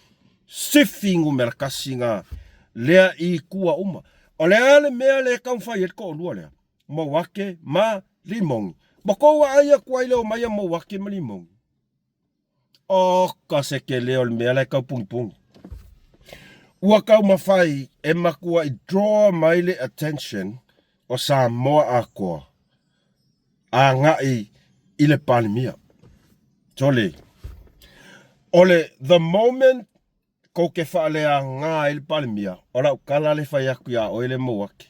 sifi numera tasi na lea i tua uma. O le a le mea lea e taumafai ai le toalua lea? Maua ake ma Limoni. Ua tou vaai atu ai i le omai a Maua ake ma Limoni? Oka se tele o le mea la e tau punipuni. Ua taumafai e matuai draw mai le attention o Samoa atoa agai i le Palemia. Sole, o le the moment kou te faaleaga ai le Palemia, o lau tala le fai atu iā oe le Mauake.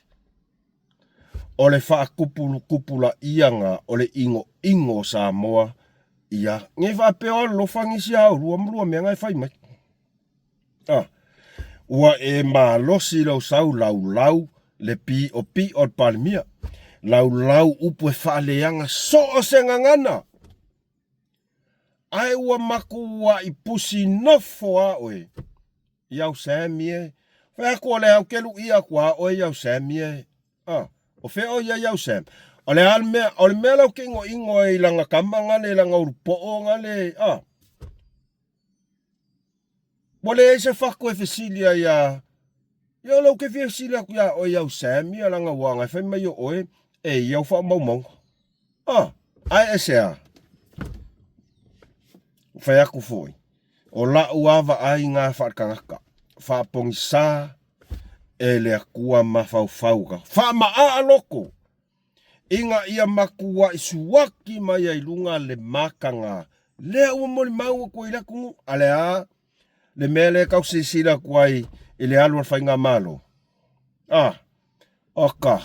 O le faatuputupulaia o le inoino o Samoa ia nei faapea o alofa nisi a olua ma lua mea na e fai mai. Ah, ua e malosi lou sau laulau le piopio o le Palemia. Laulau upu e faaleaga so o se gagana. Ae ua matuai pusi nofo a oe i au Sammy e. Fai atu o le au ke luʻia atu a oe i au Sammy e. Ah, o fea o ia i au Sam? O le a le mea, o le mea la ou te igoigo ai i lana tama gale, lana ulupoo gale, ah. Ua leai se fatu e fesili ai iā ia, o lea ou te fia fesili atu iā oe iau Sam ia leaga ua agai fai mai o oe e i au faamaumauga. Ah, ae e se a? Fai atu foi, o la'u a vaai ngā faaletagata, faapogisā e le Atua mafaufau ka faama'a loko ina ia matuai suaki mai ai luga le mataga lea ua molimau atu ai le atunuu. A le a le mea lea e tau silasila atu ai i le alu a le faigamalo? Ah, oka,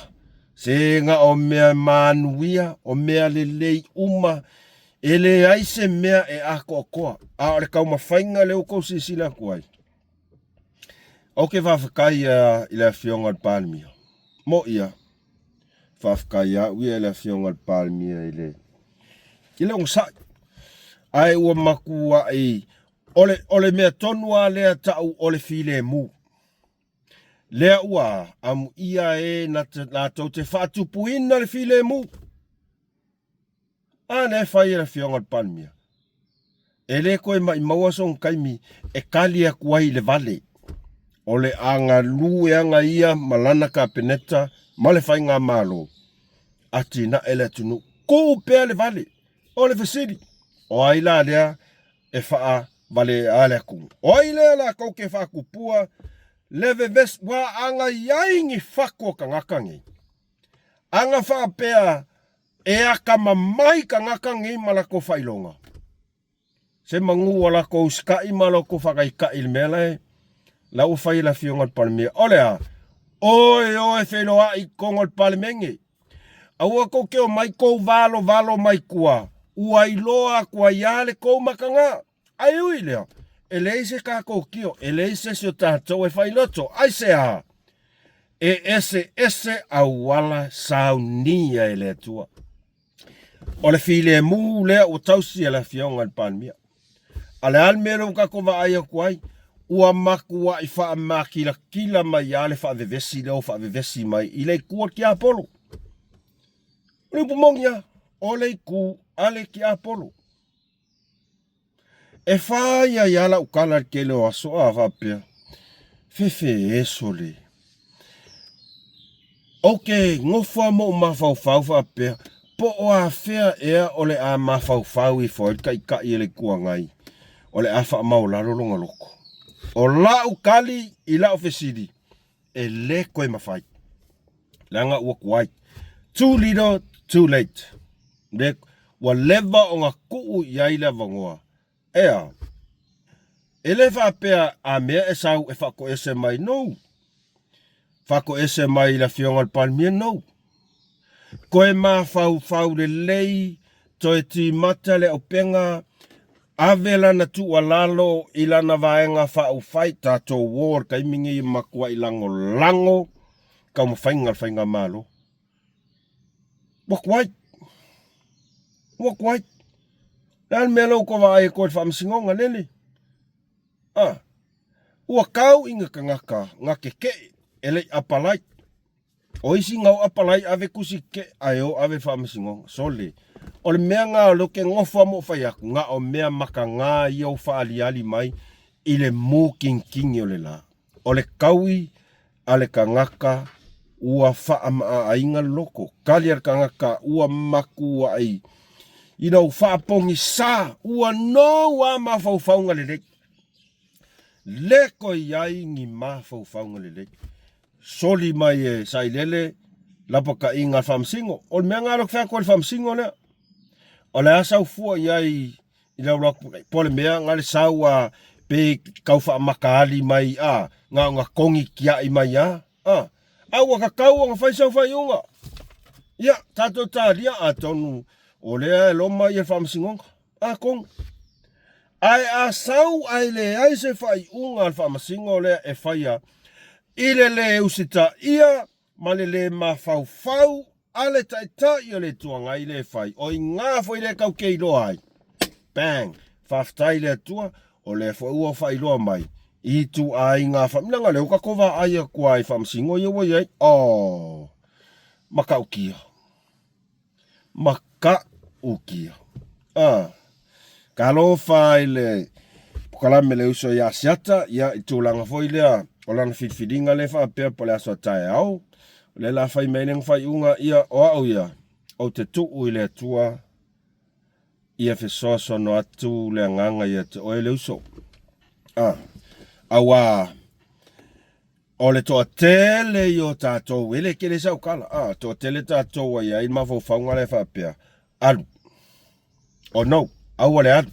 se na o mea manuia, o mea lelei uma, e leai se mea e atoatoa, a o le taumafaiga lea ua tou silasila atu ai. Ou te faafetai i le Afioga i le Palemia, mo ia, Faafetai au ia i le Afioga i le Palemia i le i le onosai. Ae ua matuai o le o le mea tonu lava lea tau o le filemu. Lea ua amuia e na latou te faatupuina le filemu. A lea e fai e le Afioga i le Palemia, e le toe maimau'a sona taimi e tali atu ai i le vale. O le a galue ana ia ma lana Kapeneta ma le Faigamalo, atinae le atunuu. Tuu pea le vale. O le fesili, o ai la lea e faavale'a le atunuu? O ai lea latou te faatupua le vevesi ua agai ai ni fatu o tagata nei? Ana faapea E akamamai tagata nei ma latou faailoga. Se manu ua latou usitai ma latou faataitai i le mea la e la ua fai e le Afioga i le Palemia. O le a? Oe oe feiloai i totonu o le Palemene. Aua tou te omai tou valovalo mai tua, ua iloa atu ai lava le tou mataga. Ae ui i lea, e leai se tatou tio, e leai se isi o tatou e fai loto. Aisea? E eseese auala saunia e le Atua. O le filemu lea ua tausi e le Afioga i le Palemia. A le a le mea lea ua tatou vaai atu ai? Ua matuai faamakilatila mai lava le faavevesi lea ua faavevesi mai i le itu a le tiapolo. O le upu moni lava, o le itu a le tiapolo. E fai ai lava lau tala i le tele o aso a faapea, Fefe sole. Ou te nofo lava ma ou mafaufau faapea, po o afea ea o le a mafaufau ifo ai le Taitai o le Itu Agai o le a faamaualalo lona loto. O lau tali i lau fesili, e le toe mafai, leaga ua tuai. Too little, too late. Le, ua leva ona tuu i ai le avanoa. Ea, e le faapea a mea e sau e faatoese mai, no. Faatoese mai i le Afioga i le Palemia, no. Toe mafaufau lelei, toe timata le auupega, ave lana tuualalo i lana vaega faaupufai, tatou o i le taimi lenei e matuai lagolago taumafaiga a le Faigamalo. Ua tuai. Ua tuai. Le a le mea lea ua tou vaai atu ai i le faamasinoga, lele? A, ua tau i na tagata na tetee e le i apalai. O isi na o apalai ave tusi tetee ae o ave i le faamasinoga. Sole, o le mea na o lea ou te nofo lava ma ou fai atu, na o mea mataga ia ua faaaliali mai i le mutinitini o le la. O le taui a le tagata ua faaamaaaina le loto, tali a le tagata ua matuai ina ua faapogisa, ua nou lava mafaufauga lelei. Le toe i ai ni mafaufauga lelei. Soli mai e Sailele lapataiga a le Faamasino. O le mea lena o lea ou te fai atu ai i le Faamasino lea. O le a sau fua i ai i lau atu nei, po o le mea na le sau a pe tau faamataali mai a, na ona togi tiai mai a, a. A ua tatau ona fai sau faaiuga. Ia, tatou talia atonu o lea e loma ia le Faamasinoga. Atonu. Ae a sau ae leai se faaiuga a le Faamasino lea e faia i le le usitaia ma le le mafaufau a le Taitai o le Itu Agai lea e fai, o i gā foi lea tatou te iloa ai. Bang! Faafetai i le Atua, o lea foi ua faailoa mai i ituaiga faaminaga lea ua tatou vaai atu ai i faamasino ia ua i ai. Oh! Matautia. Matautia. Ah. Talofa i le polokalame le uso ia Asiata, ia i tulaga foi lea o lana filifiliga lea faapea po o le aso a taeao, o lea la fai mai lena faaiuga, ia o au ia, ou te tuu i le Atua ia fesoasoano atu le agaga ia te oe le uso. Ah, auā o le toatele i o tatou, e le tele sau tala, ah, toatele tatou ua i ai le mafaufauga lea faapea, alu. Oh no, aua le alu.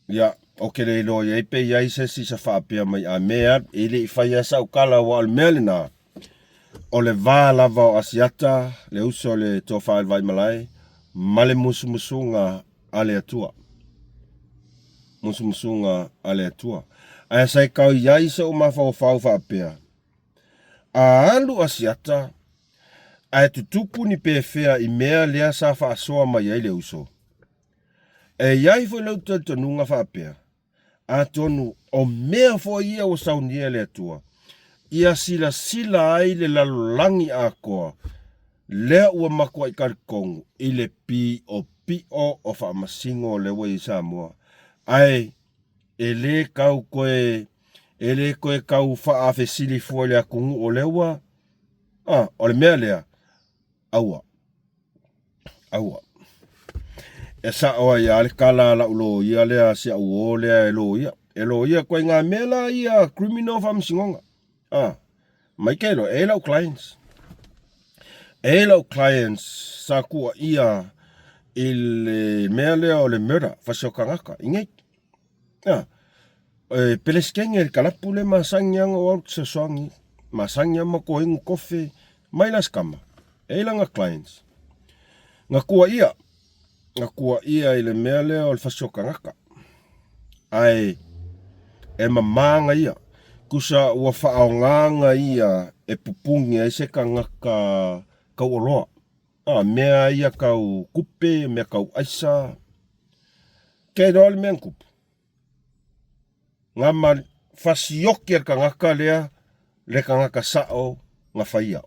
Ia, ou te le iloa i ai pe i ai se isi sa faapea mai a me alu, e le i faia sau tala aua o le mea lena, o le va lava o Asiata, le uso le tofa i le Vaimalae, ma le musumusuga a le Atua. Musumusuga a le Atua. Ae sa e tau i ai sou mafaufau faapea, a alu Asiata, Ae tutupu ni pefea i mea lea sa faasoa mai ai le uso? E i ai foi lou talitonuga faapea, atonu o mea foi ia ua saunia e le Atua, ia silasila ai le lalolagi atoa lea ua matuai talitonu i le piopio o faamasino lea ua i ai Samoa. Ae e le tau toe, e le toe tau faafesili fua i le atunuu o lea ua Ah, o le mea lea, aua, aua. E sao ai lava le tala a lau loia lea, si au uo lea e loia. E loia ituaiga mea la ia criminal faamasinoga. Ah, mai ke iloa, e i ai lau clients. E i ai lau clients sa tuuaia i le mea lea o le murder, fasioti tagata, i nei. A, e Peresetene le kalapu lea masani lava ona ou alu fesoasoani, masani lava matou inu kofe, mai la si tama, e i ai lana clients. Na tuuaia, na tuuaia i le mea lea o le fasi o tagata, ae e mama ana ia. Tusa ua faaaogaga ia e pupugi ai se tagata tauoloa. A, mea ia tau tupe, mea tau aisa. Ke iloa le mea na tupu? Na ma fasioki e le tagata lea le tagata sao na faia.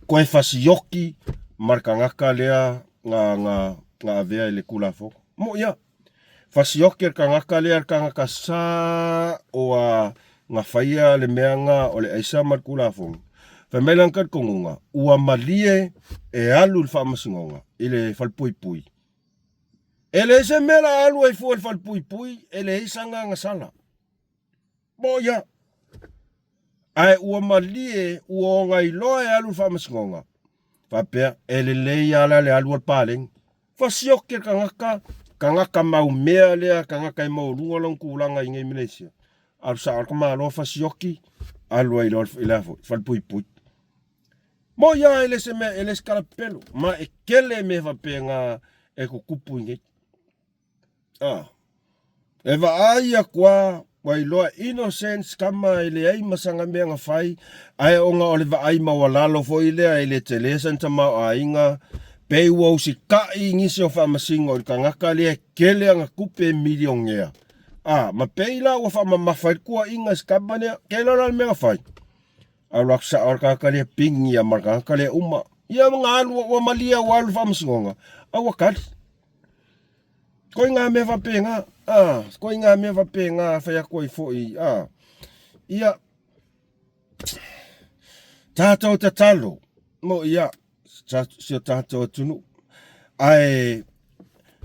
Toe fasioki ma le tagata lea na, na, na avea i le Tulafono. Moʻi lava. Fasioki e le tagata lea le tagata sao a na faia le mea na o le aisa ma le Tulafono. Fai mai lana talitonuga, ua malie e alu i le faamasinoga i le falepuipui. E leai se mea la alu ai fua i le falepuipui, e leai sana agasala. Moʻi lava. Ae ua malie, ua ona iloa e alu i le faamasinoga, faapea, e lelei lava la le alu a le paleni. Fasioki le tagata, tagata maumea lea, tagata e maualuga lona tulaga i inei i Malaysia. Alu sao le tamaloa fasioki, alu ai loa i le a foi, falepuipui. Moʻi lava e le se mea, e le se tala pepelo, ma e tele mea faapena e tutupu i inei. Ah. E vaai atu a, ua iloa innocent tama e leai ma sana mea na fai, ae ona o le vaai maualalo foi lea e le tele sana tamaoaiga, pei ua usitai nisi o faamasino i le tagata lea e tele ana tupe milionea. Ah, ma pei la ua faamamafa ai le tuuaiga i se tama lea, ke iloa la le mea na fai? Alu atu sao le tagata lea pigi ia ma le tagata lea uma. Ia na alu ua malie ua alu i le faamasinoga, a ua tali. Koi ngā mea whapēngā, ā, koi ngā mea whapēngā whai atu ai foi, ā. Ia, tātou tatalo, mo ia, si o tātou atunuu. Ae,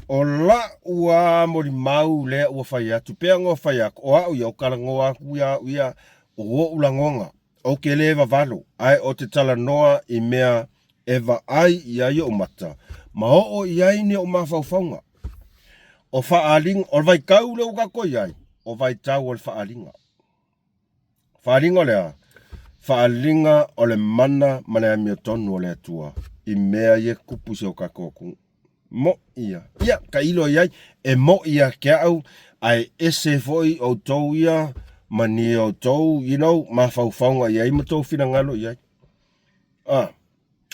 o la ua moli mau lea ua whai atu, pea ngō whai atu, o au ia, o kalangoa aku ia au ia, o oʻu lagoga, Ou te lē vavalo, ae o te talanoa i mea e vaai i ai oʻu mata, ma oo i ai ni oʻu mafaufauga. O faaaliga, o le vaitau lea ua tatou i ai, o vaitau o le faaaliga. Faaaliga o le a? Faaaliga o le mana ma le amiotonu o le Atua i mea ia e tutupu i si o tatou atunuu. Moʻi ia. Ia, tailo i ai, e moʻi ia te au, ae ese foi outou ia ma ni outou, you know, mafaufauga i ai ma tou finagalo i ai. Ah,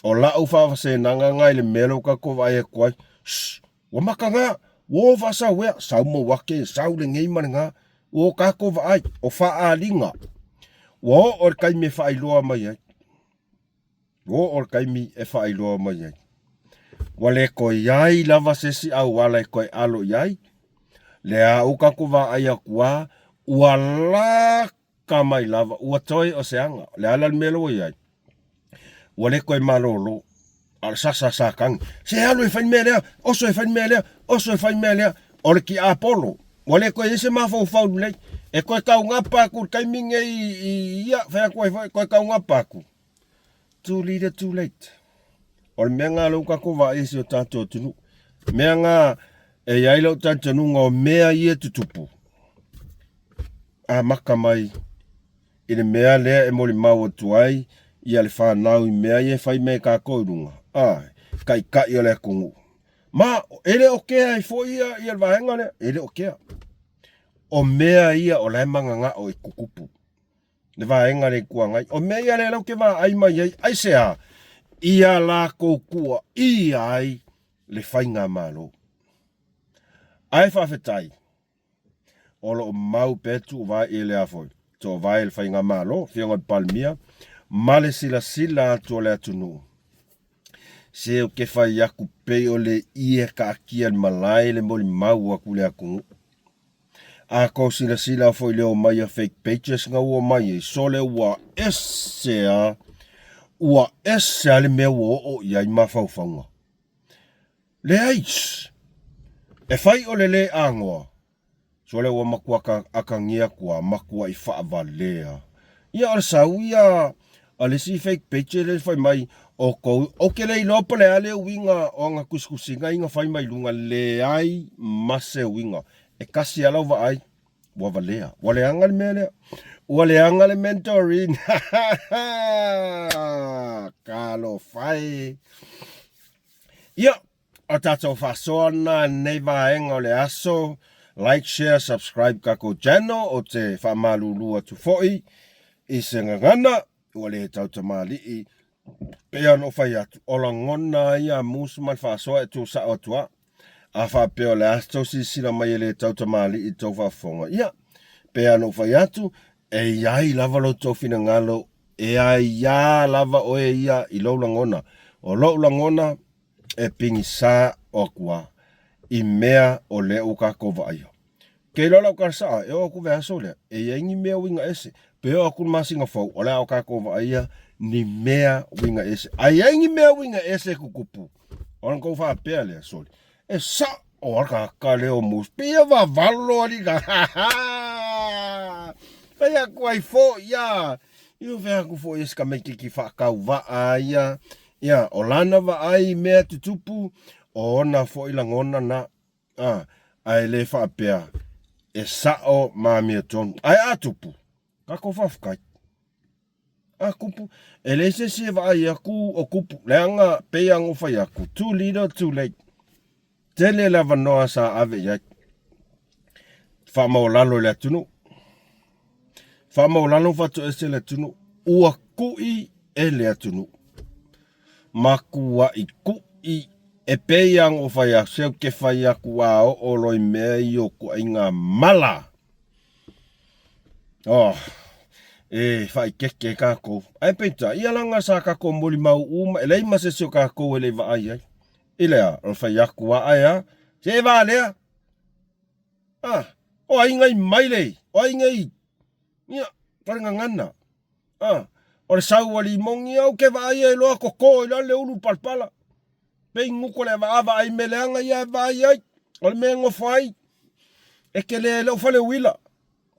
o la'u faavasenaga nga i le mea lea ua tatou vaai atu ai, shh, ua maka nga, ua o faasau ea, sau Mauake, sau lenei ma lena, ua o tatou vaai, o faaaliga, ua oo i le taimi e faailoa mai ai. Ua oo le taimi e faailoa mai ai. Ua le toe i ai lava se isi auala e toe alo i ai. Lea ua tatou vaai atu lava, ua laka mai lava, ua toe o se aga. O le a la le mea lea ua i ai? Ua le toe malolo, a o le sasa sa tagi, Se alu e fai le mea lea, oso e fai le mea lea, oso e fai le mea lea. O le tiapolo, ua le toe i ai se mafaufau lelei. E toe taugapa atu i le taimi lenei i ia, fai atu ai foi, toe taugapa atu. Too little too late. O le mea nga lea ua tatou vaai i si o tatou atunuu. Mea nga e i ai lou talitonuga o mea ia e tutupu, amata mai i le mea lea e molimau atu ai ia le fanau i mea ia e fai mai e tatou i luga, a, taitai o le atunuu. Ma e le o kea ai foi ia, ia le vaega lea, e le o kea. O mea ia o la e managao e tutupu. Le vaega le Itu Agai. O mea ia lea lau te vaai mai ai, aisea? Ia latou tuuaia ai le faigamalo. Ae faafetai, o lo o mau pea tuuvae i le a foi, toovae le faigamalo, Afioga i le Palemia, ma le silasila atu o le atunuu. Se ou te fai atu pei o le ie taatia i le malae le molimau atu i le atunuu. A tou silasila foi i le omai a fake pages na ua omai ai, sole ua ese a, ua ese a le mea ua oo i ai mafaufauga. Leai, e fai o le le agoa, sole ua matua atagia atu a, matuai faavalea. Ia o le sau ia a le isi fake page lea fai mai outou, ou te le iloa po o le a le uiga o ana tusitusiga ia na fai mai luga, leai ma se uiga. E tasi lava lau vaai, ua valea. Ua leaga le mea lea. Ua leaga le mentoring. Talofa e. Ia, o tatou faasoa lena i lenei vaega o le aso. Like, share, subscribe kakou channel ou te faamalulu atu foi i se gagana ua le tautamalii pei ona ou fai atu, o lagona ai a musu ma le faasoa e tuusao atu a. A faapea o le a se tou silasila mai e le tautamalii i le tou faafofoga, ia, pei ona ou fai atu, e i ai lava lo outou finagalo e aiā lava oe ia i lou lagona. O lou lagona, e pigisa o atu a i mea o lea ua kakou vaaia. Ke iloa lau tala saa, e oo atu vaiaso lea, e iai ni mea uiga ese. Pe oo atu le masina fou, o le a o kakou vaaia ni mea uiga ese. A iai ni mea uiga ese e tutupu, ona tou faapea lea, soli, e sa'o a le tagata lea o Mose, pei e vavalo alii la. Fai atu ai foi a, io fai atu foi e si tamaititi faatauvaa ia, ia, o lana vaai i mea tutupu, o ona foi lagona na. A, ae le faapea e sa'o ma amiotonu. Ae a tupu, tatou faafetai. A tupu, e leai se isi e vaai atu o tupu, leaga pei lava ona ou fai atu, too little too late. Tele le avanoa sa ave i ai. Faamaualalo i le atunuu. Faamaualalo ma faatoese le atunuu. Ua ku'i e le atunuu. Matua'i ku'i e pei lava ona ou fai atu, se ou te fai atu a oo loa i mea ia o ituaiga mala, oh, e faaeteete ai tatou. Ae peitai, ia leaga sa tatou molimau uma, e leai ma se isi o tatou e le i vaai ai. I le a? O le fai atu lava, ae a? Se e valea! Ah, o ai ngai mai le, o ai ngai, ia, o le gagana. Ah, o le sau a limoni, ia ou te vaai ai loa toto i lalo le ulu palapala. Pei nuku le avaava ai mea leaga ia e vaai ai. O le mea e nofo ai, e tele ai lou fale uila.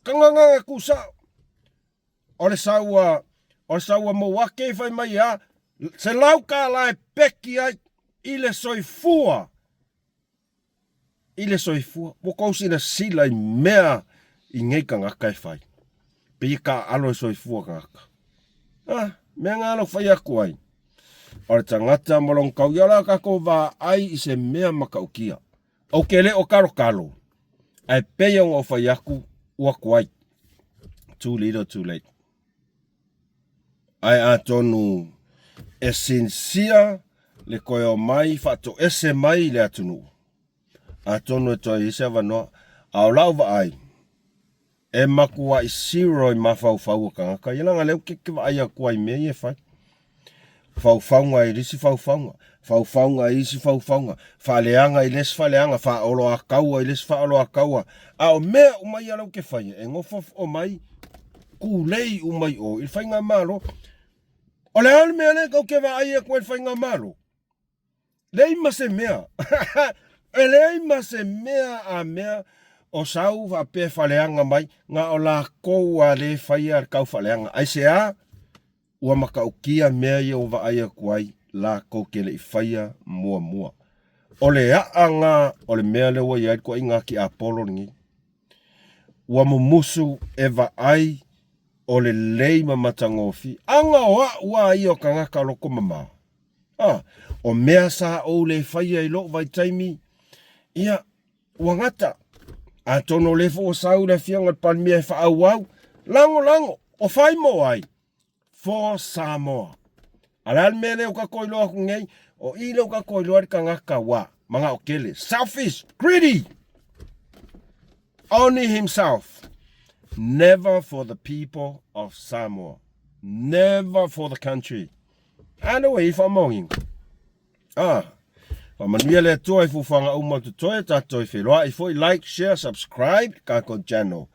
Ka gagana tusao. O le sau a, o le sau a Mouake fai mai a, $100 e peki ai i le soifua. I le soifua. Ua tou silasila i mea i nei tagata e fai. Pei e taaalo e soifua tagata. Ah, mea na lau fai atu ai. O le tagata ma lona tau ia la tatou vaai i se mea matautia. Ou te le o kalokalo, ae pei ona ou fai atu, ua tuai. Too little too late. Ae atonu e sincere le toe omai faatoese mai i le atunuu, atonu e toe i ai se avanoa. A o lau vaai, e matuai zero i mafaufau o tagata ia, leaga o lea ou te vaai atu ai i mea ia e fai. Faufauga i le isi faufauga, faufauga i isi faufauga, faaleaga i le isi faaleaga, faaoloataua i le isi faaoloataua. A o mea uma ia lea ou te faia, e nofo mai tulei uma i o i le faigamalo. O le a le mea lea tou te vaai atu ai i le faigamalo? Leai ma se mea. E leai ma se mea a mea o sau faapea e faaleaga mai, na o latou lava lea e faia le tau faaleaga. Aisea? Ua matautia mea ia ua vaai atu ai latou te le i faia muamua. O le a'a na o le mea lea ua i ai le ituaiga tiapolo lenei. Ua mumusu e vaai o lelei ma matagofie. Aga o a'u a ia o tagata loto mama. A, o mea sa ou le faia i lou vaitaimi, ia, ua gata. Atonu o lea foi ua sau le Afioga i le Palemia e faaauau, lagolago, o fai mo ai? For Samoa. A o le a le mea lea ua tatou iloa atu nei? O i lea ua tatou iloa ai le tagata ua manao tele, selfish, greedy, only himself, never for the people of Samoa, never for the country. A lea ua i ai faamaoniga. Ah, faamanuia le Atua i fuafuaga uma o totoe, tatou e feiloai foi, like, share, subscribe tatou channel.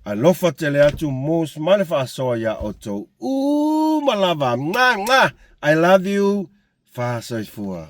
Alofa tele atu Moose ma le faasoa iā outou uma lava. Mwah, mwah. I love you. Faasoifua.